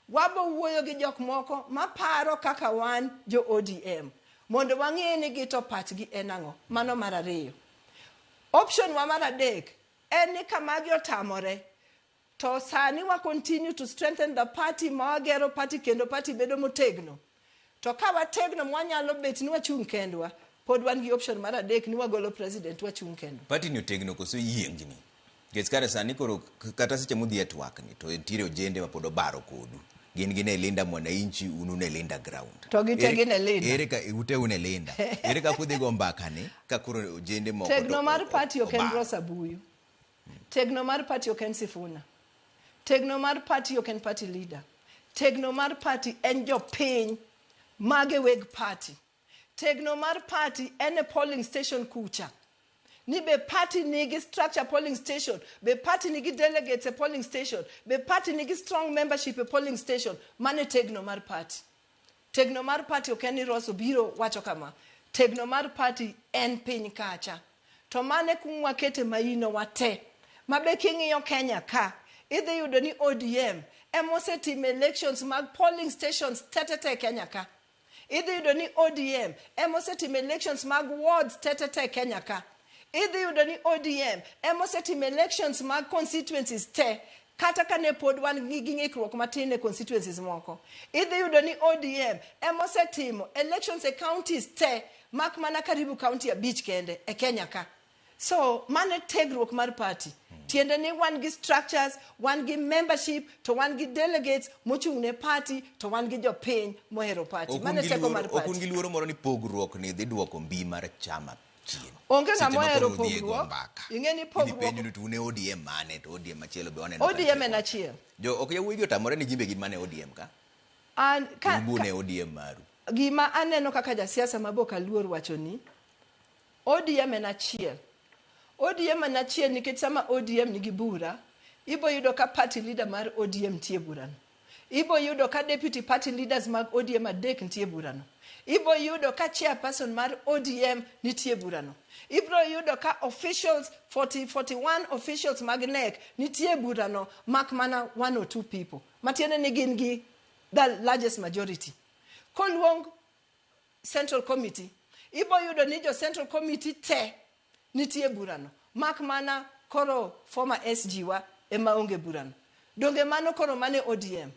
Wabo wuoyo gi jok moko maparo kaka wan jo ODM mondo wang'e ni gito pachgi en ang'o. Mano mar ariyo. Option wa mar adek en ni ka magi otamore to sani wa continue to strengthen the party ma wagero party kendo party bedo motegno. To ka wategno mwanyalo bet ni wachung' kendwa, pod wan gi option mar adek ni wagolo president wachung' kendwa. Party ni otegno koso yiengni? Nikech kare sani koro kata seche mudhi e twak ni to nitiere ojende ma pod obaro kodu. Gin gin e Linda Mwananchi, un un e Linda Ground. To gite gin e Linda. Ere ka ute un e Linda. Ere kaka udhi go mbaka ni ka koro ojende moko to Tegno mar party ok en obaro? Rosa Buyu. Tegno mar party ok en Sifuna. Tegno mar party ok en party leader. Tegno mar party en jopiny mage weg party. Tegno mar party en e polling station kucha. Ni be party nigi structure polling station, be party nigi delegates e polling station, be party nigi strong membership e polling station. Mano e tegno mar party. Tegno mar party ok en ni Ross obiro wacho kama. Tegno mar party en piny kacha. To mane kuma wakete maino wate. Ma be king'iyo Kenya ka, idhi yudo ni ODM ema osetimo elections mag polling stations tetete Kenya ka. Idhi yudo ni ODM ema osetimo elections mag wards tetete Kenya ka. Idhi yudo ni ODM ema osetimo elections mag constituencies te, kata ka ne pod wan gi ng'ikruok matin e constituencies moko. Idhi yudo ni ODM ema osetimo elections e counties te, mak mana karibu county 5 kende e Kenya ka. So, mano e tegruok mar party. Tiende ni wan gi structures, wan gi membership, to wan gi delegates mochung' ne party, to wan gi jopiny mohero party. Mano e teko mar Ok un party. gi luoro moro ni pogruok ni dhi duoko mbi mar chama chien? Onge Seche ng'ama ma ohero koro udhi e go pogruok. mbaka. Ing'e ni Idhi pogruok penjo ni to un e ODM mane to ODM machielo be waneno ka ODM nitie en achiel. Jo ok yawuoyi gi otamore ni gimbe gin mana e ODM ka. An, ka, Un bu ka, ne ODM maru. gima aneno kaka jasiasa mabok aluor wacho ni ODM en achiel. ODM en achiel nikech sama ODM nigi bura, ibo yudo ka party leader mar ODM nitie e burano. Ibo yudo ka deputy party leaders mag ODM 3 nitie e burano. Ibo yudo ka chairperson mar ODM nitie e burano. Ibro yudo ka officials 41 officials mag NEC nitie e burano mak mana 1 or 2 people. Matiende ni gin gi the largest majority. Koluong Central Committee, ibo yudo ni jo Central Committee te nitie burano, mak mana koro former SG wa ema onge burano. Donge mano koro mane ODM?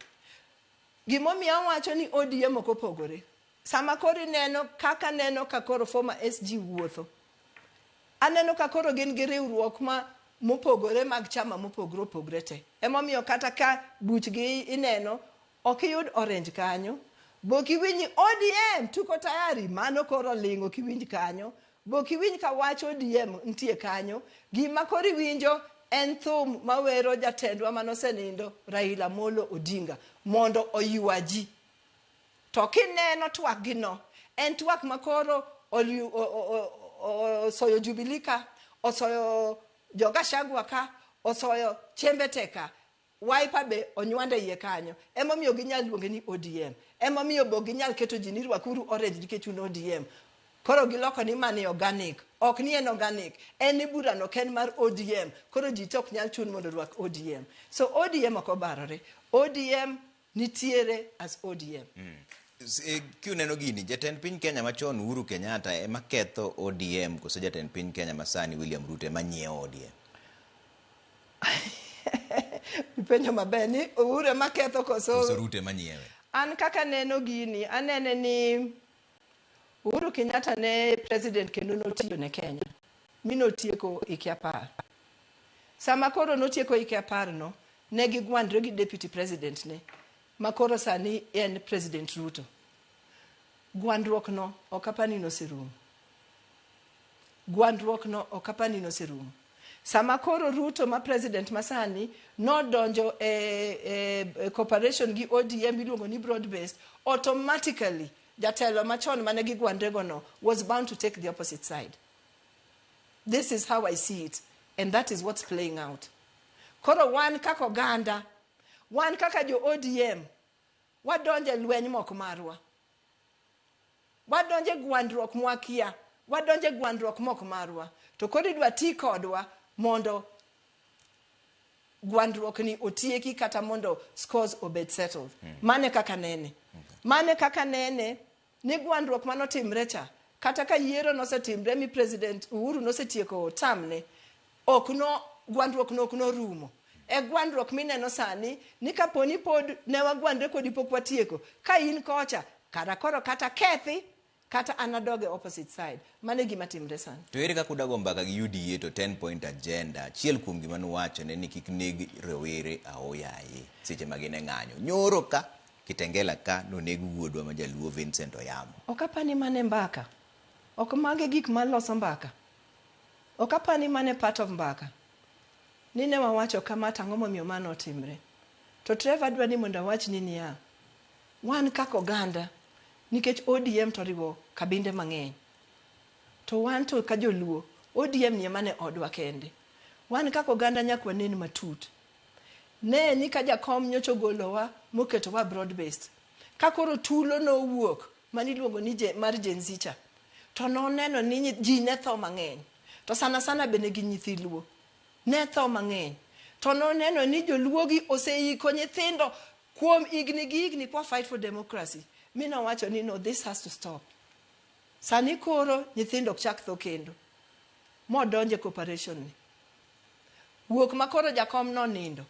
Gimomiyo awacho ni ODM ok opogore, sama koro ineno kaka neno ka koro former SG wuotho, aneno ka koro gin gi riwruok ma mopogore mag chama mopogore opogore te. Emomiyo kata ka buchgi ineno, ok iyud orange kanyo, bok iwinj ni ODM tuko tayari, mano koro ling' ok iwinj kanyo, bok iwinj ka wach ODM nitie kanyo. Gima koro iwinjo en thum mawero jatendwa manosenindo Raila Amolo Odinga mondo oywa ji. To kineno twak gi no, en twak makoro osoyo Jubilee ka, osoyo jo Gachagua ka, osoyo Chembe te ka, Wiper be onywande iye kanyo. Emomiyo ginyal luonge ni ODM. Emomiyo be ok ginyal keto ji ni rwakuru orange nikech un ODM. Koro giloko ni mani organic. Ok ni en organic. En ni burano ok en mar ODM. Koro ji te ok nyal chun mondo orwak ODM. So ODM ok obarore. ODM nitiere as ODM. Kiuneno gini, jatend piny Kenya machon Uhuru Kenyatta ema ketho ODM koso jatend piny Kenya masani William Ruto ema nyiewo ODM? Ipenjo maber ni Uhuru ema ketho koso Koso Ruto ema nyiewe? An kaka neno gini, anene ni Uhuru Kenyatta ne president kendo notiyo ne Kenya. Mi notieko hike 10. Sama koro notieko hike 10 no, ne gigwandre gi deputy president ne, ma koro sani en President Ruto. Gwandruok no ok apani noserumo. Gwandruok no ok apani noserumo. Sama koro Ruto ma president masani nodonjo e cooperation gi ODM miluongo ni broad based, automatically jatelo machon mane gigwandre go no was bound to take the opposite side. This is how I see it, and that is what's playing out. Koro wan kaka oganda, wan kaka jo ODM, wadonjo e lweny mok marwa. Wadonjo e gwandruok mwakia, wadonjo e gwandruok mok marwa. To koro idwa ti kodwa mondo gwandruok ni otieki kata mondo scores obed settled. Mane kaka nene. Mane kaka nene ni gwandruok manotimre cha, kata ka yiero nosetimre mi President Uhuru nosetieko term ne, ok no gwandruok no ok norumo. E gwandruok mineno sani ni kaponi pod ne wagwandre kodi pok watieko, ka in kocha, kara koro kata kethi, kata an adog e opposite side. Mano e gima timre sani. To ere kaka udago mbaka gi UDA to 10 point agenda? Achiel kuom gima nuwacho ne ni kik neg rowere aoyaye seche ma gin e ng'anyo. Nyoro ka, Kitengela ka, noneg wuodwa ma jaluo Vincent Oyamo. Ok apani mano e mbaka. Ok mago e gik maloso mbaka. Ok apani mano e part of mbaka. Ni ne wawacho kama to ang'o momiyo mano otimre. To Trevor adwa ni mondo awachni niya, wan kaka oganda, nikech ODM to oriwo kabinde mang'eny. To wan to ka joluo, ODM ni ema ne odwa kende. Wan kaka oganda nyaka wanen matut. Ne ni ka jakom nyocha ogolowa moketowa broad based. Ka koro tulo nowuok maniluongo ni mar Gen Z cha, to noneno ni ji ne tho mang'eny. To sana sana bende gi nyithi Luo. Ne tho mang'eny. To noneno ni joluo gi oseiko nyithindo kuom higni gi higni kwa fight for democracy. Mi nowacho ni no, this has to stop. Sani koro nyithindo ok chak tho kendo. Modonje cooperation ni. Wuok ma koro jakom nonindo.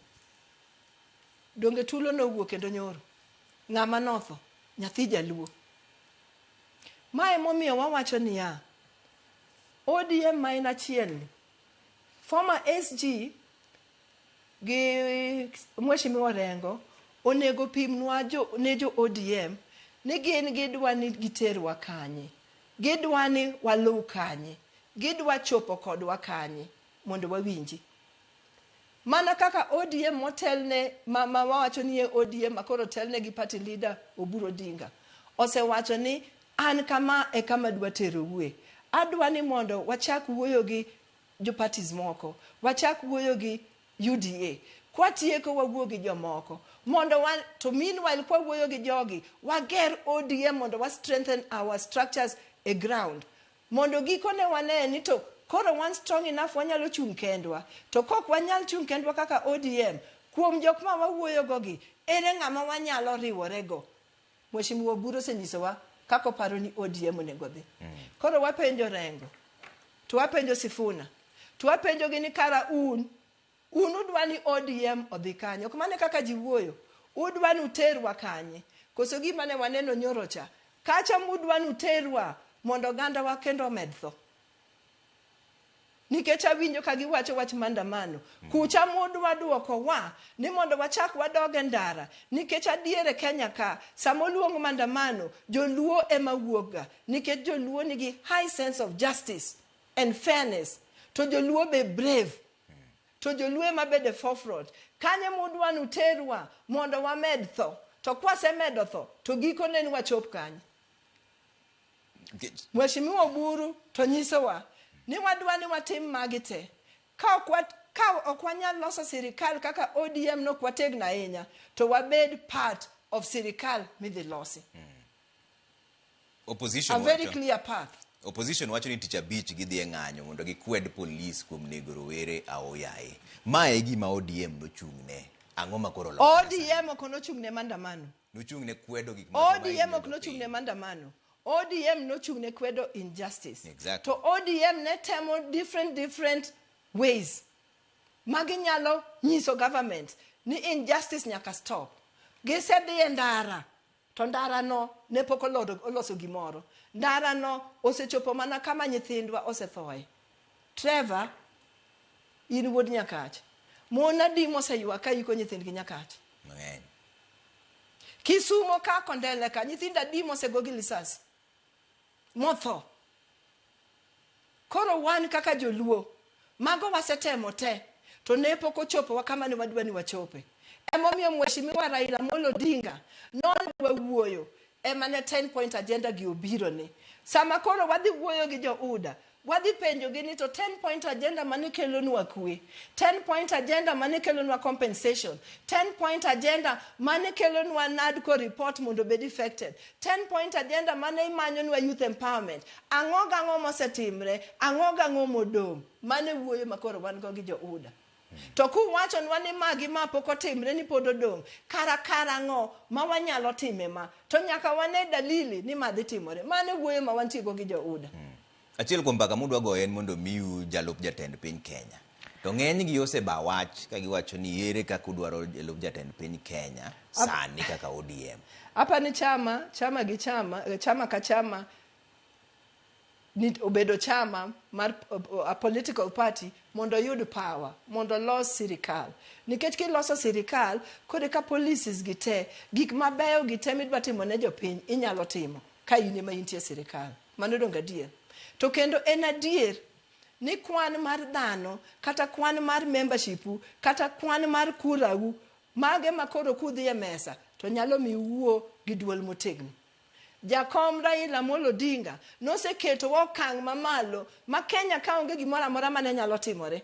Donge tulo nowuok kendo nyoro. Ng'ama notho? Nyathi jaluo. Mae momiyo wawacho niya, ODM ma en achiel ni, former SG gi Mheshimiwa Orengo onego pimnwa ne jo ODM ni gin gidwa ni giterwa kanye, gidwa ni waluw kanye, gidwa chopo kodwa kanye mondo wawinji. Mana kaka ODM motelne ma wawacho ni e ODM makoro otelne gi party leader Oburu Odinga osewacho ni an kama e kama adwa teroue. Adwa ni mondo wachak wuoyo gi jo parties moko, wachak wuoyo gi UDA. Kwatieko wawuo gi jomoko. Mondo wa, to meanwhile kwawuoyo gi jogi, wager ODM mondo wa strengthen our structures e ground. Mondo gikone wane ni to koro wan strong enough wanyalo chung' kendwa. To kok wanyal chung' kendwa kaka ODM, kuom jok ma wawuoyo go gi, ere ng'ama wanyalo riwore go? Mheshimiwa Oburu osenyisowa kaka oparo ni ODM onego dhi. Koro wapenjo Orengo, to wapenjo Sifuna, to wapenjo gi ni kara un udwa ni ODM odhi kanye? Ok mano kaka ji wuoyo. Udwa ni uterwa kanye? Koso gima ne waneno nyoro cha, kacha mudwa ni uterwa mondo ogandawa kendo omed tho. Nikech awinjo ka giwacho wach maandamano. Kucha mudwa duoko wa ni mondo wachak wadog e ndara. Nikech adier e Kenya ka, sama oluong maandamano, joluo ema wuok ga. Nikech joluo nigi high sense of justice and fairness. To joluo be brave. To joluo ema bedo e forefront. Kanye mudwa ni uterwa mondo wamed tho. To kwasemedo tho, to gikone ni wachop kanye? Mheshimiwa Oburu to nyisowa ni wadwa ni watim magi te. Ka ok wanyal loso sirikal kaka ODM nok wategno ahinya, to wabed part of sirikal midhi losi. Opposition A very clear path. Opposition wacho ni tich abich gidhi e ng'anyo mondo gikwed polis kuom nego rowere aoyaye. Ma e gima ODM nochung'ne. Ang'o ma koro lokore? ODM ok nochung'ne maandamano. Nochung'ne kwedo gik ma ODM ok nochung'ne maandamano. ODM nochung'ne kwedo injustice. Exactly. To ODM ne temo different ways maginyalo nyiso government ni injustice nyaka stop. Gisedhi e ndara, to ndara no ne pok oloso gimoro. Ndara no osechopo mana kama nyithindwa osethoe. Trevor, In wuod Nyakach. Mon adi moseywak ka iko nyithindgi Nyakach? Mang'eny. Kisumo ka Kondele ka nyithindo adi mosego gi lisasi motho? Koro wan kaka joluo, mago wasetemo te, to ne pok ochopowa kama ne wadwa ni wachope. Emomiyo Mheshimiwa Raila Amolo Odinga nodwa wuoyo ema ne 10 point agenda gi obiro ni. Sama koro wadhi wuoyo gi jo UDA, wadhi penjogi ni to 10 point agenda mane kelonwa kwe, 10 point agenda mane kelonwa compensation, 10 point agenda mane kelonwa NADCO report mondo obed effected, 10 point agenda mane imanyonwa youth empowerment, ang'o gang'o mosetimre, ang'o gang'o modong', mane wuoyo ma koro wan go gi jo UDA. To kuwachonwa ni ma gi ma pok otimre ni pod odong', kara karang'o ma wanyalo time ma? To nyaka wane dalili ni ma dhi timore. Mano e wuoyo ma wantie go gi jo UDA. Achiel kuom mbaka mudwa goyo en mondo omiu jalup jatend piny Kenya. To ng'enygi oseba wach ka giwacho ni ere kaka udwaro jalup jatend piny Kenya sani kaka ODM. Apa ni chama, chama gi chama, chama ka chama ni obedo chama mar a political party mondo oyud power, mondo olos sirikal. Nikech kiloso sirikal, koro eka policies gi te, gik mabeyo gi te midwa timo ne jopiny inyalo timo ka in ema intie sirikal. Mano donge adier? To kendo en adier ni kwan mar dhano, kata kwan mar membership u, kata kwan mar kura u, mage ma koro kudhi e mesa to nyalo mi uwuo gi duol motegno. Jakom Raila Amolo Odinga noseketowa okang' mamalo ma Kenya ka onge gimoro amora mane nyalo timore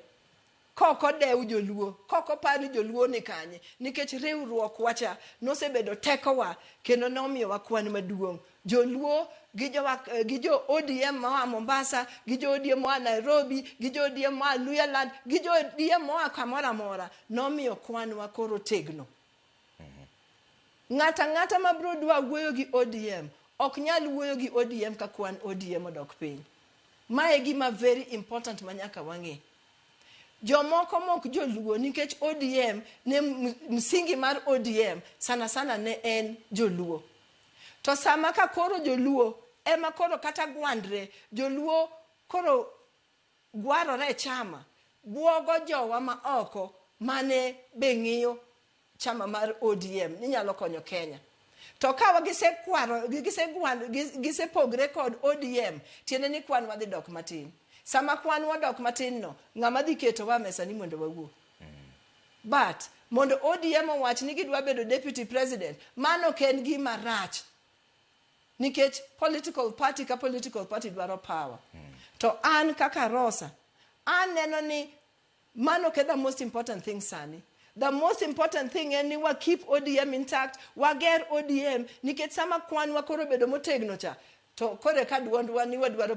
kok odew joluo, kok opar ni joluo ni kanye, nikech riwruok wacha nosebedo tekowa kendo nomiyowa kwan maduong'. Joluo gi jowa, gi jo ODM moa Mombasa, gi jo ODM moa Nairobi, gi jo ODM moa Luhyaland, gi jo ODM moa kamoro amora, nomiyo kwanwa koro tegno. Ng'ato ang'ata ma bro dwa wuoyo gi ODM ok nyal wuoyo gi ODM ka kwan ODM odok piny. Ma e gima very important ma nyaka wang'e. Jomoko mok joluo nikech ODM ne msingi mar ODM sana sana ne en joluo. To sama ka koro joluo ema koro kata gwandre, joluo koro gwarore e chama, buogo jowa ma oko mane be ng'iyo chama mar ODM ni nyalo konyo Kenya. To ka gisekwaro, gisepogre kod ODM, tiende ni kwan wadhi dok matin. Sama kwan wadok matin no, ng'ama dhi ketowa e mesa ni mondo wawuo. But mondo ODM owach ni gidwa bedo deputy president, mano ok en gima rach. Nikech political party ka political party dwaro power. To an kaka Rosa, aneno ni mano ok e the most important thing sani. The most important thing en ni wa keep ODM intact, wager ODM, nikech sama kwan wa koro bedo motegno cha, to koro eka duondwa ni wadwaro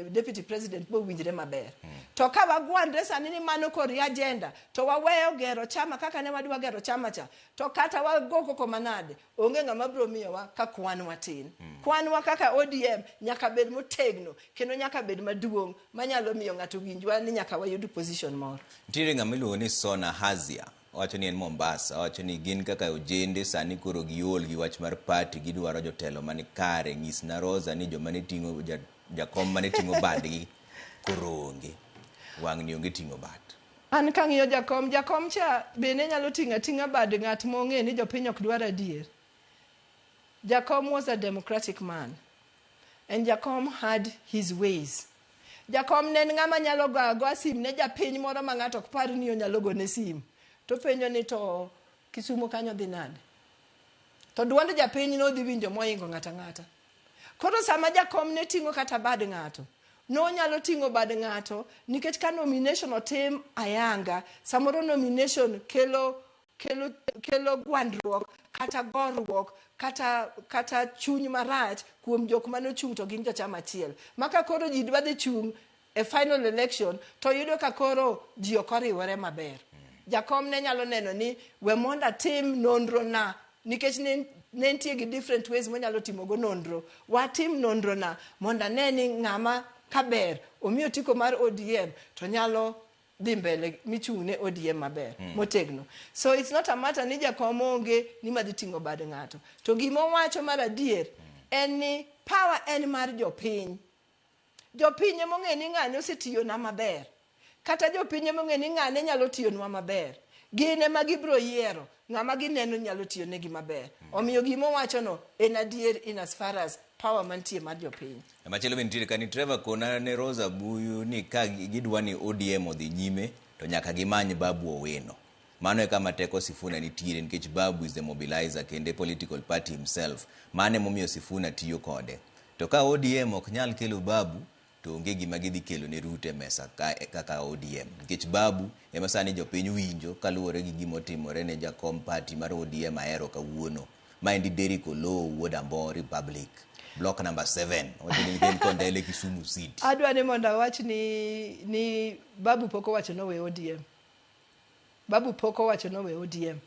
deputy president mowinjre maber. To ka wagwandre sani ni mano koro e agenda, to waweyo gero chama kaka ne wadwa gero chama cha, to kata wago koko manade, onge ng'ama biro miyowa ka kwan wa tin. Kwan wa kaka ODM nyaka bed motegno kendo nyaka bed maduong' manyalo miyo ng'ato winjwa ni nyaka wayud position moro. Nitiere ng'ama iluongo ni Sona Hazia, owacho ni en Mombasa, owacho ni gin kaka ojende sani koro giol gi wach mar party, gidwaro jotelo mani kare. Nyisna Rosa ni joma ne ting'o jakom mane ting'o badgi koro onge. Wang'ni onge ting'o bat. An kang'iyo jakom, jakom cha be ne nyalo ting'o ating'a bad ng'at mong'e ni jopiny ok dwar adier. Jakom was a democratic man. And Jakom had his ways. Jakom ne en ng'ama nyalo go agoa sim ne japiny moro ma ng'ato ok par ni onyalo gone sim. To penjo ni to Kisumo kanyo dhi nade? To duond japiny nodhi winjo mohingo ng'ato ang'ata. Koro sama jakom ne ting'o kata bad ng'ato, nonyalo ting'o bad ng'ato nikech ka nomination otim ayanga, samoro nomination kelo kelo kelo gwandruok kata goruok kata kata chuny marach kuom jok mane ochung' to gin jochama achiel. Ma ka koro ji dwa dhi chung' e final election to yudo ka koro ji ok oriwore maber. Jakom ne nyalo neno ni we mondo atim nonro na nikech ne nitie gi different ways monyalo timo go nonro. Watim nonro na mondo ane ni ng'ama kaber omi otiko mar ODM to nyalo dhi mbele michung' ne ODM maber motegno. So it's not a matter ni jakom onge ni madhi ting'o bad ng'ato. To gima owacho mar adier en ni power en mar jopiny. Jopiny emong'e ni ng'ani osetiyona maber. Kata jopiny ema ong'e ni ng'ane nyalo tiyonwa maber. Gin ema gibiro yiero ng'ama gineno nyalo tiyonegi maber. Omiyo gima owachono en adier in as far as power mantie mar jopiny. Machielo be nitiere ka ni Trevor kona ne Rosa Buyu ni ka gidwa ni ODM odhi nyime to nyaka gimany Babu Owino. Mano e kama teko Sifuna nitiere nikech Babu is the mobilizer kendo e political party himself. Mano emomiyo Sifuna tiyo kode. To ka ODM ok nyal kelo Babu to onge gima gidhi kelo ne Ruto e mesa ka, kaka ODM. Nikech Babu ema sani jopiny winjo kaluwore gi gima otimore ne jakom party mar ODM ahero kawuono. Maendi Derrick Oloo wuod Ambo Republic. Block number 7. Owacho ni en Kondele Kisumu City. Adwa ni mondo awach ni Babu pok owacho ni owe ODM. Babu pok owacho ni owe ODM.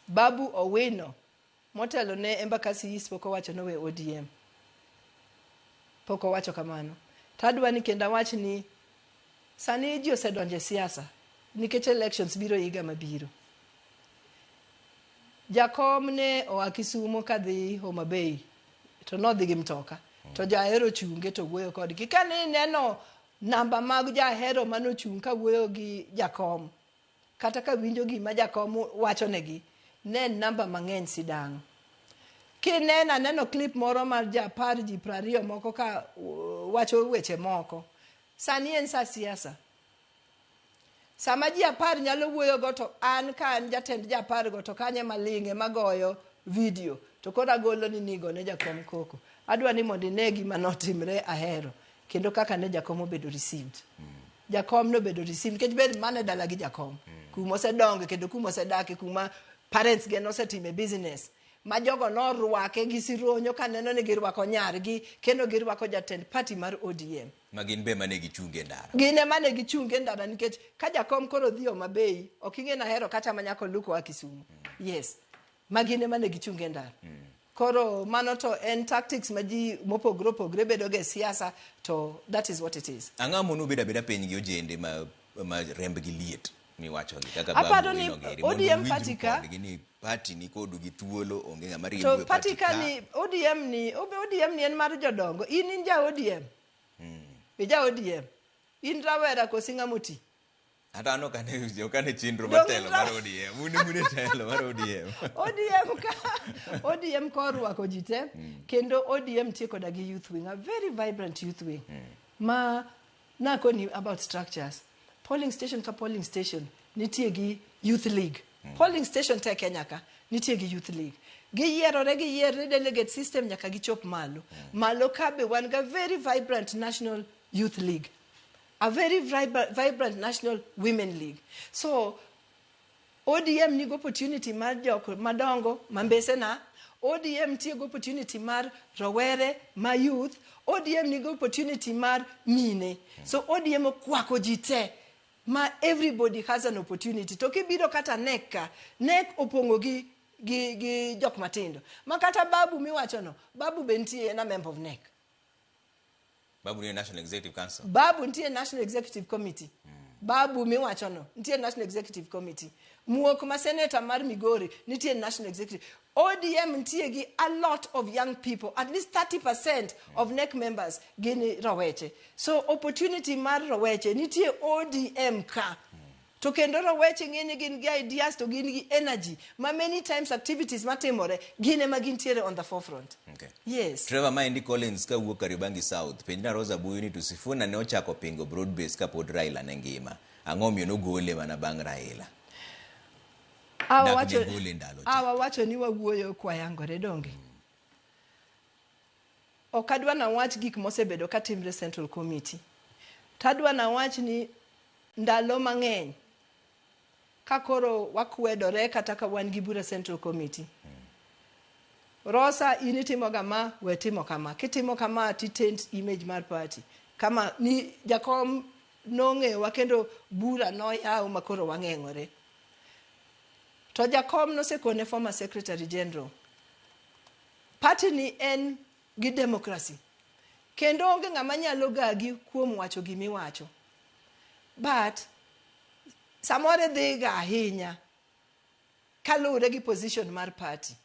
Babu Owino motelo ne Embakasi East pok owacho ni owe ODM. Pok owacho kamano. To adwa ni kendo awach ni sani ji osedonjo e siasa nikech elections biro higa mabiro. Jakom ne oa Kisumo kadhi Homa Bay to nodhi gi mtoka to jahero chunge to wuoyo kodgi. Kane ineno namba mag jahero manochung' kawuoyo gi jakom kata ka winjo gima jakom wachonegi ne en namba mang'eny sidang'. Kineno aneno clip moro mar ji 10 ji 20 moko ka wacho weche moko. Sani en sa siasa. Sama ji 10 nyalo wuoyogo to an ka an jatend ji 10 go to kanyo ema ling' ema goyo video to koro agolo ni nigo ne jakom koko. Adwa ni mondo ine gima notimre ahero kendo kaka ne jakom obedo received. Jakom nobedo received nikech bed mana e dala gi jakom. Kuma osedonge kendo kuma osedake kuma parents ge nosetime business. Ma jogo norwake gi sironyo kaneno ni girwako nyargi kendo girwako jatend party mar ODM. Ma gin be mane gichunge e ndara. Gin ema ne gichunge ndara nikech ka jakom koro dhi Homa Bay ok ing'e nahero kata ma nyako luko a Kisumu. Yes. Ma gin ema ne gichunge ndara. Koro mano to en tactics ma ji mopogore opogore bedo go e siasa to that is what it is. Ang'o mono bedo abeda piny gi ojende ma rembgi liet miwacho gi kaka Aparo Babu ni Owino giri mondo ODM uwinjru party ka kodgi ni party ni kodu gi thuolo onge ng'ama riembo to e party party ka ka. ni ODM ni ODM ni en mar jodongo. In ja ODM. Ija ODM. In rawera kosi ng'ama oti? Hata an ok ane chenro Dong' mar telo mar ODM. Un ema un e telo mar ODM. ODM ka ODM ka orwako ji te kendo ODM nitie koda gi youth wing, a very vibrant youth wing. Ma nakoni about structures. Polling station ka polling station nitie gi youth league. Polling station te Kenya ka nitie gi youth league. Giyierore giyierre delegate system nyaka gichop malo. Malo ka be wan ga very vibrant national youth league. A very vibrant national women league. So ODM nigo opportunity mar jok madongo mambese na, ODM nitie gi opportunity mar rowere ma youth, ODM nigo opportunity mar mine. So ODM okwako ji te ma everybody has an opportunity. To kibiro kata NEC ka, NEC opong'o gi jok matindo. Ma kata Babu miwachono, Babu be nitie en a member of NEC. Babu ni National Executive Council. Babu nitie National Executive Committee. Babu miwachono nitie National Executive Committee. Muok ma senator mar Migori nitie National Executive. ODM nitie gi a lot of young people, at least 30% of NEC members gin roweche. So opportunity mar roweche nitie ODM ka. To kendo roweche ng'e ni gin gi ideas to gin gi energy ma many times activities matimore gin ema gintiere on the forefront. Okay. Yes. Trevor Maendi Collins kawuok Kariobangi South penjna Rosa Buyu ni to Sifuna ne ochako pingo broad base kapod Raila ne ngima. Ang'o omiyo nogole mana bang' Raila? Awa Dak ne gole ndalo cha. Awa wacho ni wawuoyo kwayangore donge. Ok adwa nawach gik mosebedo katimre Central Committee. To adwa nawach ni ndalo mang'eny ka koro wakwedore kata ka wan gi bura Central Committee. Rosa in itimo ga ma, we timo kama. Kitimo kama ti taint image mar party. Kama ni jakom nong'eyowa kendo bura noyaw ma koro wang'eng'ore. To jakom nosekone former Secretary General, party ni en gi democracy. Kendo onge ng'ama nyalo gagi kuom wacho gimiwacho. But samoro idhiga ahinya kaluwore gi position mar party.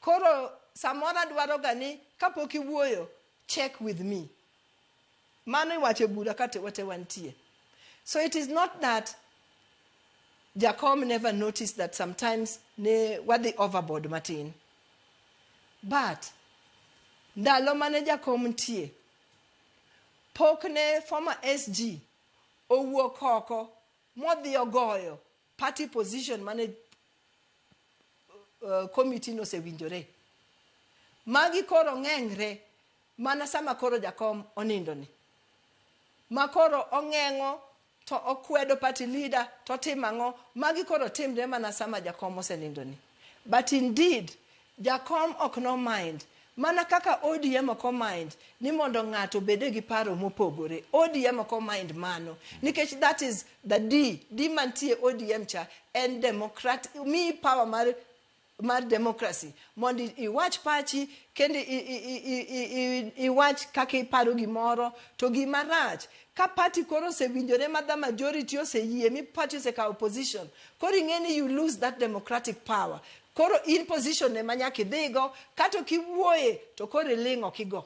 Koro samoro adwaro ga ni kapok iwuoyo, check with me. Mano iwacho e bura ka wate wantie. So it is not that Jakom never noticed that sometimes ne wadhi overboard matin. But ndalo mane Jakom nitie, pok ne former SG owuok oko modhi ogoyo party position mane committee nosewinjore. Magi koro ng'eng're mana sama koro Jakom onindo ni. Ma koro ong'eng'o to okwedo party leader to timo ang'o, magi koro timre mana sama Jakom osenindo ni. But indeed, Jakom ok no mind. Mana kaka ODM ok mind ni mondo ng'ato obede gi paro mopogore. ODM ok mind mano. Nikech that is the D. D mantie ODM cha en democrat, mi power mar democracy. Mondo iwach pachi kendo iwach kaka iparo gimoro to gima rach. Ka party koro osewinjore ma the majority oseyie mi party osekawo position, koro ing'e ni you lose that democratic power. Koro in position ema nyaka idhigo, kata ok iwuoye to koro iling' ok igo.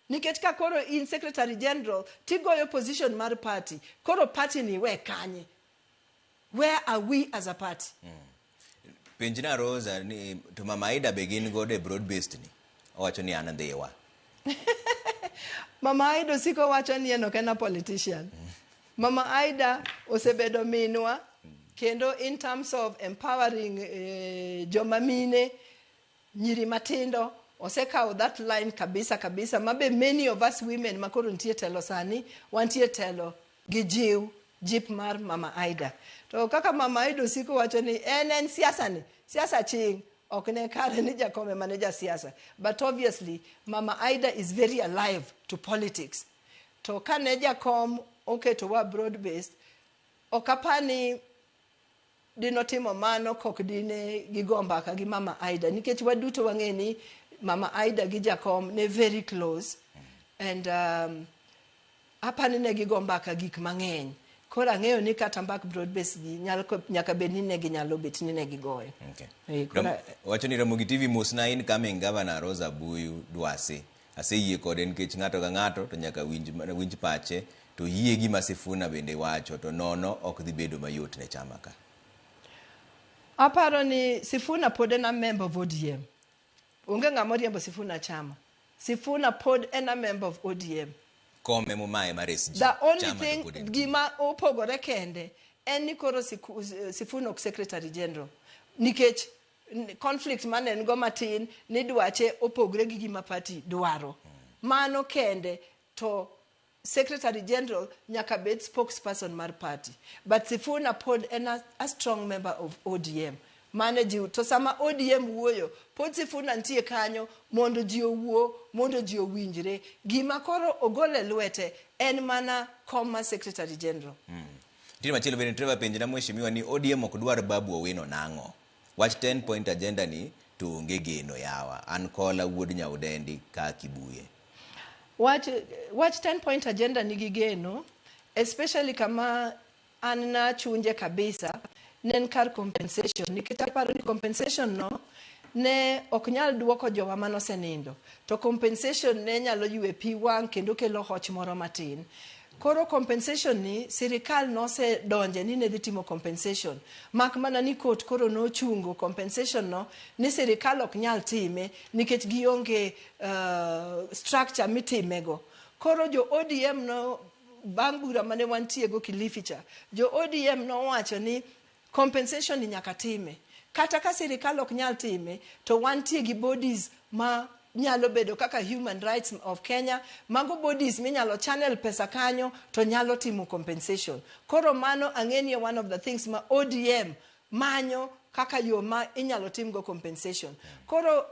Nikech ka koro in secretary general tigoyo position mar party, koro party ni we kanye? Where are we as a party? Penjna Rosa ni to Mama Aida be gin godo e broad based ni. Owacho ni an Ndhiwa. Mama Aida osiko wacho ni en ok en a politician. Mama Aida osebedo minwa kendo in terms of empowering joma mine, nyiri matindo, osekawo that line kabisa kabisa mabe many of us women makoro nitie telo sani wantie telo gi jiw jip mar Mama Aida. To kaka Mama Aida osiko wacho ni en siasa ni, siasa ching, ok ne kare ni Jakom ema ne jasiasa. But obviously Mama Aida is very alive to politics. To kane Jakom oketo wa broad based, ok apani dinotimo mano kok dine gigo mbaka gi Mama Aida, nikech waduto wang'e ni Mama Aida gi Jakom ne very close and apani ne gigo mbaka gik mang'eny. Koro ang'eyo ni kata mbak broad base gi nyaka bed ni ne ginyalo bet ni ne gigoyo. Koro Wacho ni Ramogi TV mosna incoming governor Rosa Buyu Dwasi. Aseyie kode nikech ng'ato ka ng'ato to nyaka winj pache to yie gima Sifuna bende wacho to nono ok dhi bedo mayot ne chama ka. Aparo ni Sifuna pod en a member of ODM. Onge ng'ama oriembo Sifuna chama. Sifuna pod en a member of ODM. Kome momaye mar SG. The only thing gima opogore kende en ni koro Sifuna ok secretary general. Nikech conflict mane en go matin ni dwache opogre gi gima party dwaro. Mano kende to secretary general nyaka bed spokesperson mar party. But Sifuna pod en a strong member of ODM. Mane ji to sama ODM wuoyo pod Sifuna nitie kanyo mondo ji owuo, mondo ji owinjre. Gima koro ogole lwete en mana kom secretary general. Nitie machielo bende Trevor penjo na mheshimiwa ni ODM ok dwar Babu Owino nang'o? Wach 10 point agenda ni to onge geno yawa. An kola wuod Nyaudendi ka Kibuye. Wach 10 point agenda nigi geno, especially kama an na chunje kabisa ne en kar compensation. Nikech aparo ni compensation no ne ok nyal duoko jowa manosenindo, to compensation ne nyalo ywe pi wang' kendo kelo hoch moro matin. Koro compensation ni sirikal nosedonje ni ne dhi timo compensation, mak mana ni court koro nochungo compensation no ni sirikal ok nyal time nikech gionge structure mitimego. Koro jo ODM no bang' bura mane wantie go Kilifi cha, jo ODM nowacho ni compensation ni nyaka time. Kata ka sirikal ok nyal time, to wantie gi bodies ma nyalo bedo kaka Human Rights of Kenya, mago bodies minyalo channel pesa kanyo to nyalo timo compensation. Koro mano ang'e ni one of the things ma ODM manyo kaka yo ma inyalo timgo compensation. Koro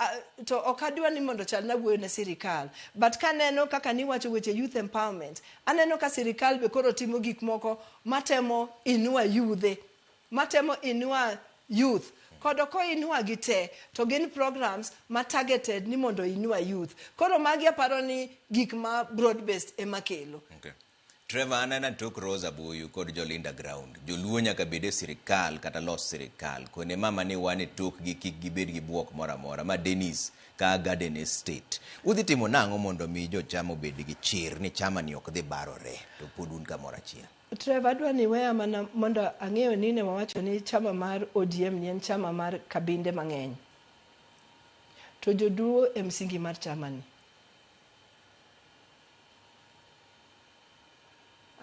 to ok adwa ni mondo chal na wuoyo ne sirikal, but kaneno kaka niwacho weche youth empowerment, aneno ka sirikal be koro timo gik moko matemo inua yudhe, matemo inua youth. Kodo ko inua gi te, to gin programs ma targeted ni mondo inua youth. Koro magi aparo ni gik ma broad based ema kelo. Okay. Trevor an ana tok Rose Abuyu kod Jolinda Ground. Joluo nyaka bed e sirikal kata los sirikal. Kone mama ni wan e tokgi kik gibed gi buok moro amora. Ma Dennis ka Garden Estate. Udhi timo nang'o mondo mi jochama obed gi chir ni chama ni ok dhi barore to pod un kamoro achiel? Trevor, adwa ni iweya mana mondo ang'eyo ni ne wawacho ni chama mar ODM ni en chama mar kabinde mang'eny. To joluo e msingi mar chama ni.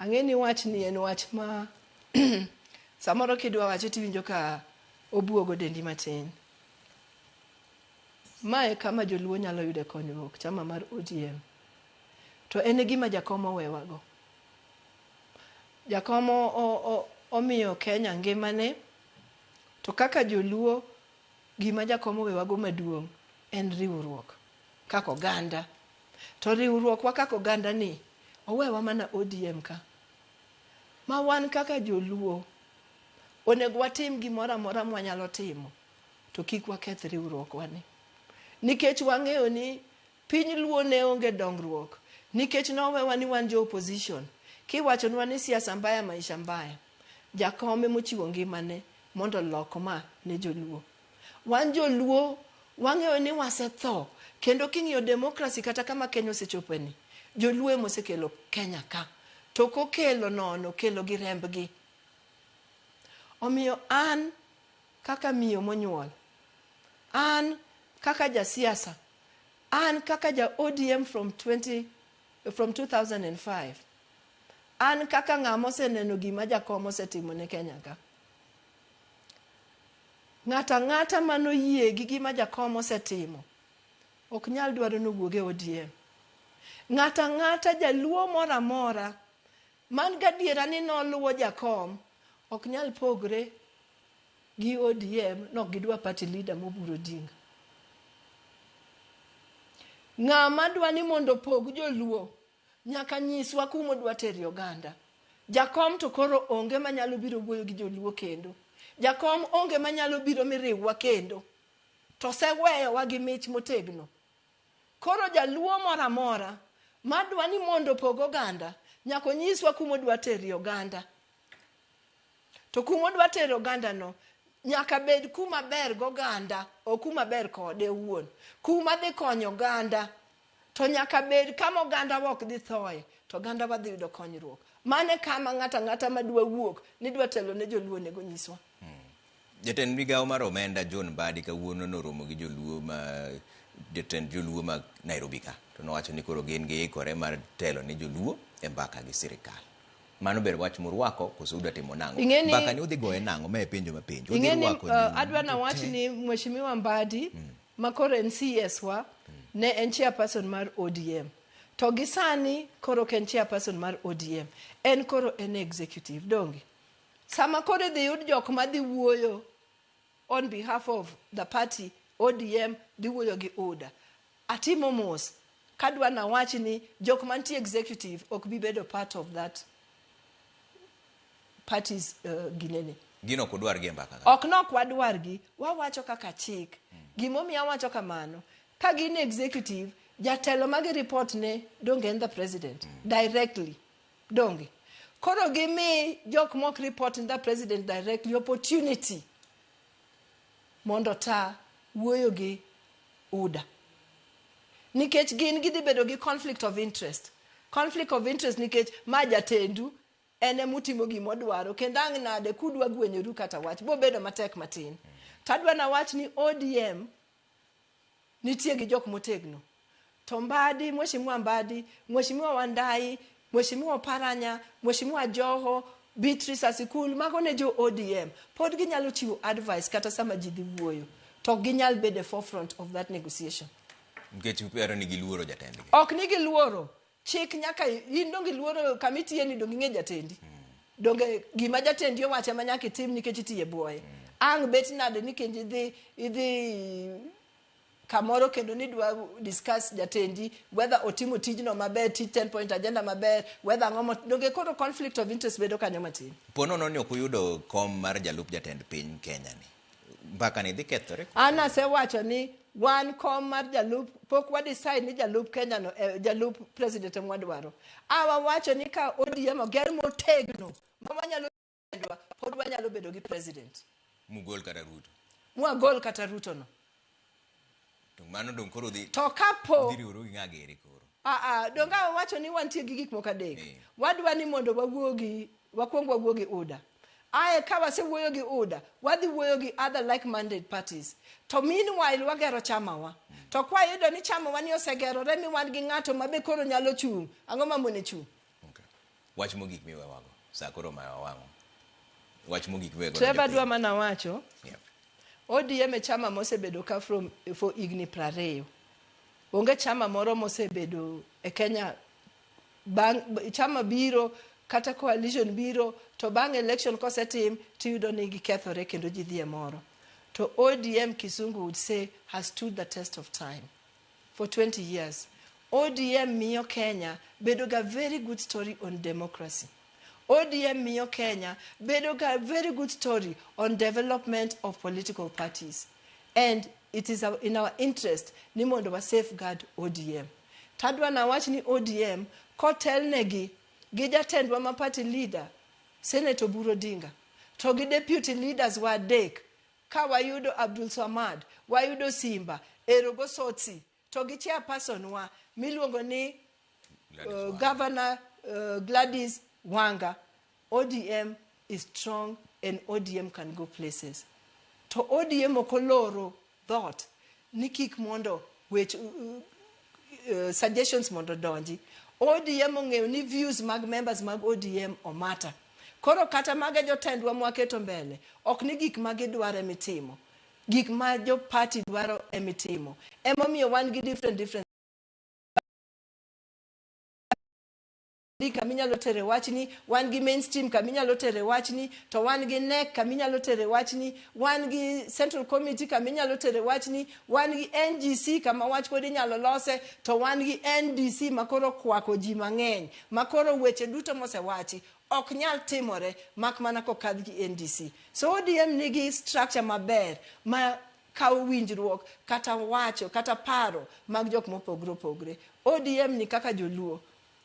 Ang'e ni wachni en wach ma samoro kidwa wache tiwinjo ka obuogo dendi matin. Ma e kama joluo nyalo yude konyruok, chama mar ODM. To en e gima jakom owewago. Jakom omiyo Kenya ngimane, to kaka joluo gima jakom owewago maduong' en riwruok kaka oganda. To riwruokwa kaka oganda ni owewa mana ODM ka. Ma wan kaka joluo onego watim gimoro amora mwanyalo timo to kik waketh riwruokwa ni. Nikech wang'eyo ni piny luo ne onge dongruok nikech nowewa ni wan jo opposition. Kiwachonwa ni siasa mbaya maisha mbaya, jakom emochiwo ngimane mondo olok ma ne joluo. Wan joluo wang'eyo ni wasetho kendo king'iyo democracy kata kama Kenya osechopeni, joluo emosekelo Kenya ka. To kokelo nono kelo gi rembgi. Omiyo an kaka miyo monyuol, an kaka jasiasa, an kaka ja ODM from 2005, an kaka ng'ama oseneno gima jakom osetimo ne Kenya ka. Ng'ato ang'ata manoyie gi gima jakom osetimo ok nyal dwaro ni owuog e ODM. Ng'ato ang'ata jaluo moro amora man gadiera ni noluwo jakom ok nyal pogre gi ODM nok gidwa party leader moburo Odinga. Ng'ama dwa ni mondo opog joluo nyaka nyiswa kuma odwa terie oganda. Jakom to koro onge manyalo biro wuoyo gi joluo kendo. Jakom onge manyalo biro miriwwa kendo. To oseweyowa gi mich motegno. Koro jaluo moro amora madwa ni mondo opog oganda nyaka onyiswa kuma odwa terie oganda. To kuma odwa tero oganda no nyaka bed kuma ber goganda, ok kuma ber kode owuon. Kuma dhi konyo oganda to nyaka bed kama oganda wa ok dhi thoe to oganda wa dhi yudo konyruok. Mano e kama ng'ato ang'ata madwa wuok ni dwa telo ne joluo onego nyiswa. Jatend migawo mar omenda John Mbadi kawuono noromo gi joluo ma jotend joluo mag Nairobi ka to nowacho ni koro gin giikore mar telo ne joluo e mbaka gi sirikal. Mano ber wach murwako koso udwa timo nang'o? Mbaka ni udhi goye nang'o? Ma e penjo mapenjo. Udhi Ing'e ni rwako ji adwa duto nawach te? ni Mheshimiwa Mbadi ma koro en CS wa ne en chairperson mar ODM. To gi sani koro ok en chairperson mar ODM. En koro en executive, donge? Sama koro idhi yud jok madhi wuoyo on behalf of the party ODM dhi wuoyo gi UDA. Atimo mos kadwa nawach ni jok mantie executive ok bi bedo part of that party's ginene. Gin ok udwar gi e mbaka ka. Ok nok wadwargi, wawacho kaka chik. Gimomiyo awacho kamano, ka gin executive, jatelo ma gi report ne donge en the president directly. Donge. Koro gimi jok mok report ne the president directly opportunity mondo ta wuoyo gi UDA. Nikech gin gidhi bedo gi conflict of interest. Conflict of interest nikech ma jatendu en emutimo gimodwaro kendo ang' nade kudwa gwenyoru kata wach bobedo matek matin. Tadwa nawach ni ODM nitie gi jok motegno. To Mbadi, Mheshimiwa Mbadi, Mheshimiwa Wandayi, Mheshimiwa Oparanya, Mheshimiwa Joho, Beatrice Asikul, mago ne jo ODM. Pod ginyalo chiwo advice kata sama ji dhi wuoyo. To ok ginyal bedo e forefront of that negotiation. Nikech uparo ni giluoro jatendgi. Ok ni giluoro. Chik nyaka in donge iluoro kama itiye ni donge ing'e jatendi. Donge gima jatendi owacho ema nyaka itim nikech itiye bwoye. Ang' bet nade ni kendo idhi kamoro kendo nidwa discuss jatendi whether otimo tijno maber, tij 10 point agenda maber, whether ang'o donge koro conflict of interest bedo kanyo matin. Po nono ni ok uyudo kom mar jalup jatend piny Kenya ni. Mbaka ni dhi kethore. An asewacho ni wan kom mar jalup pok wa decide ni jalup Kenya no jalup president ema wadwaro. A wawacho ni ka ODM oger motegno ma wanyalo kendwa, pod wanyalo bedo gi president. Mugol kata Ruto. Mwagol kata Ruto no. To mano dong koro dhi To kapo dhi riwru gi ng'a gere koro. Donge wawacho ni wantie gi gik moko adek. Wadwa ni mondo wawuo gi wakwong wawuo gi UDA. Ae ka wasewuoyo gi UDA, wadhi wuoyo gi other like-minded parties. To meanwhile wagero chamawa. To kwayudo ni chamawa ni osegerore mi wan gi ng'ato ma be koro nyalo chung', ang'o mamone chung'? Wach mogik miwewago. Sa koro mayo wang'o. Wach mogik miwego. Trevor dwa mana wacho, Yeah. ODM e chama mosebedo ka from for higni 20. Onge chama moro mosebedo e Kenya bang' chama biro kata coalition biro to bang' election kosetim tiyudo ni gikethore kendo ji dhi e moro. To ODM Kisungu would say has stood the test of time for 20 years. ODM miyo Kenya bedo ga very good story on democracy. ODM miyo Kenya bedo ga very good story on development of political parties. And it is in our interest ni mondo wa safeguard ODM. Tadwa na wach ni ODM kotelnegi gi jatendwa ma party leader Senator Oburu Odinga to gi deputy leaders wa adek ka wayudo Abdul Samad, wayudo Simba, Erogo Sotsi to gi chairperson wa miluongo ni Governor Gladys Wanga. ODM is strong and ODM can go places. To ODM ok oloro dhoot ni kik mondo wech suggestions mondo donji. ODM ong'eyo ni views mag members mag ODM omata. Koro kata maga jotendwa mwaketo mbele, ok ni gik ma gidwaro emitimo. Gik ma jo party dwaro emitimo. Emomiyo wan gi different different kaminyalo tere wachni, wan gi mainstream kaminyalo tere wachni, to wan gi NEC kaminyalo tere wachni, wan gi Central Committee kaminyalo tere wachni, wan gi NGC kama wach pod inyalo lose, to wan gi NDC makoro kwako ji mang'eny, makoro weche duto mosewachi ok nyal timore mak mana kokadh gi NDC. So ODM nigi structure maber ma kawo winjruok kata wacho kata paro mag jok mopogre opogre. ODM ni kaka joluo,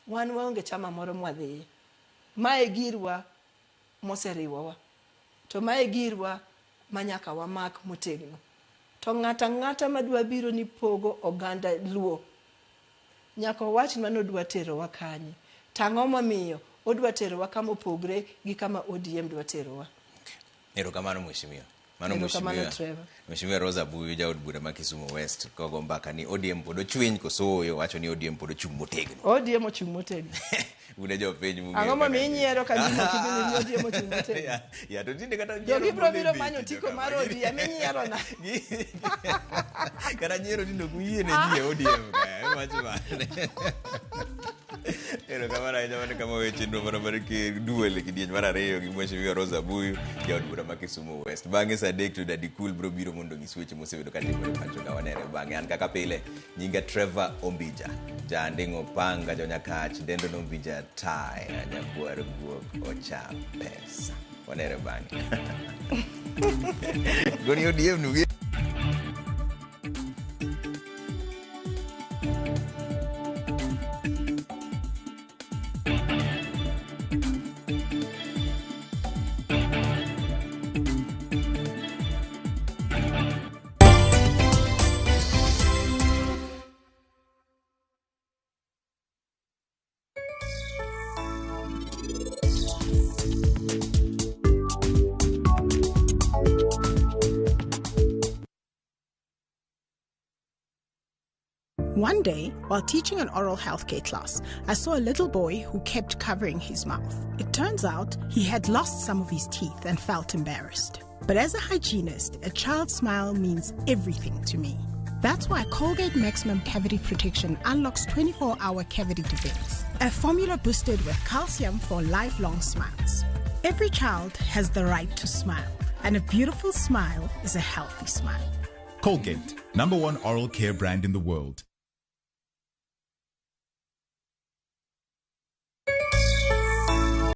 wan waonge chama moro mwadhiye. Mae girwa moseriwowa. To mae girwa ma nyaka wamak motegno. To ng'ato ang'ata madwa biro ni pogo oganda Luo, nyaka owachnwa ni odwa terowa kanye. To ang'o momiyo odwa terowa kama opogre gi kama ODM dwa terowa. Erokamano mheshimiwa. Mano Erokamano, mheshimiwa. Trevor. Mheshimiwa Rosa Buyu jaod bura ma Kisumu West kogo mbaka ni ODM pod ochwiny koso ooyo wacho ni ODM pod ochung' motegno. ODM ochung' motegno. Un e jopiny mung'eyo Ang'o momiyo kaka inyiero ka gima ok ibili ni ODM ochung' motegno? Ya, to tinde kata nyiero Jogi biro biro pod manyo idhi otiko tije mar kama. ODM inyiero na. Kata nyiero tinde ok uyie ne ji e ODM ka, iwacho mane? Erokamano ahinya mano kama weche chenro marwa mar duol e kidieny mar ariyo gi Mheshimiwa Rosa Buyu jaod bura ma Kisumu West. Bang'e saa 3 to Daddy Cool biro biro mondo onyis weche mosebedo ka timore pacho ka wanere bang'e. An kaka pile nyinga Trevor Ombija, jaanding'o panga jonyakach dendo Nombija taya nyakwar guok ocha pesa. Wanere bang'e. Goni ODM nugi. One day, while teaching an oral healthcare class, I saw a little boy who kept covering his mouth. It turns out he had lost some of his teeth and felt embarrassed. But as a hygienist, a child's smile means everything to me. That's why Colgate Maximum Cavity Protection unlocks 24 hour cavity defense, a formula boosted with calcium for lifelong smiles. Every child has the right to smile, and a beautiful smile is a healthy smile. Colgate, number one oral care brand in the world.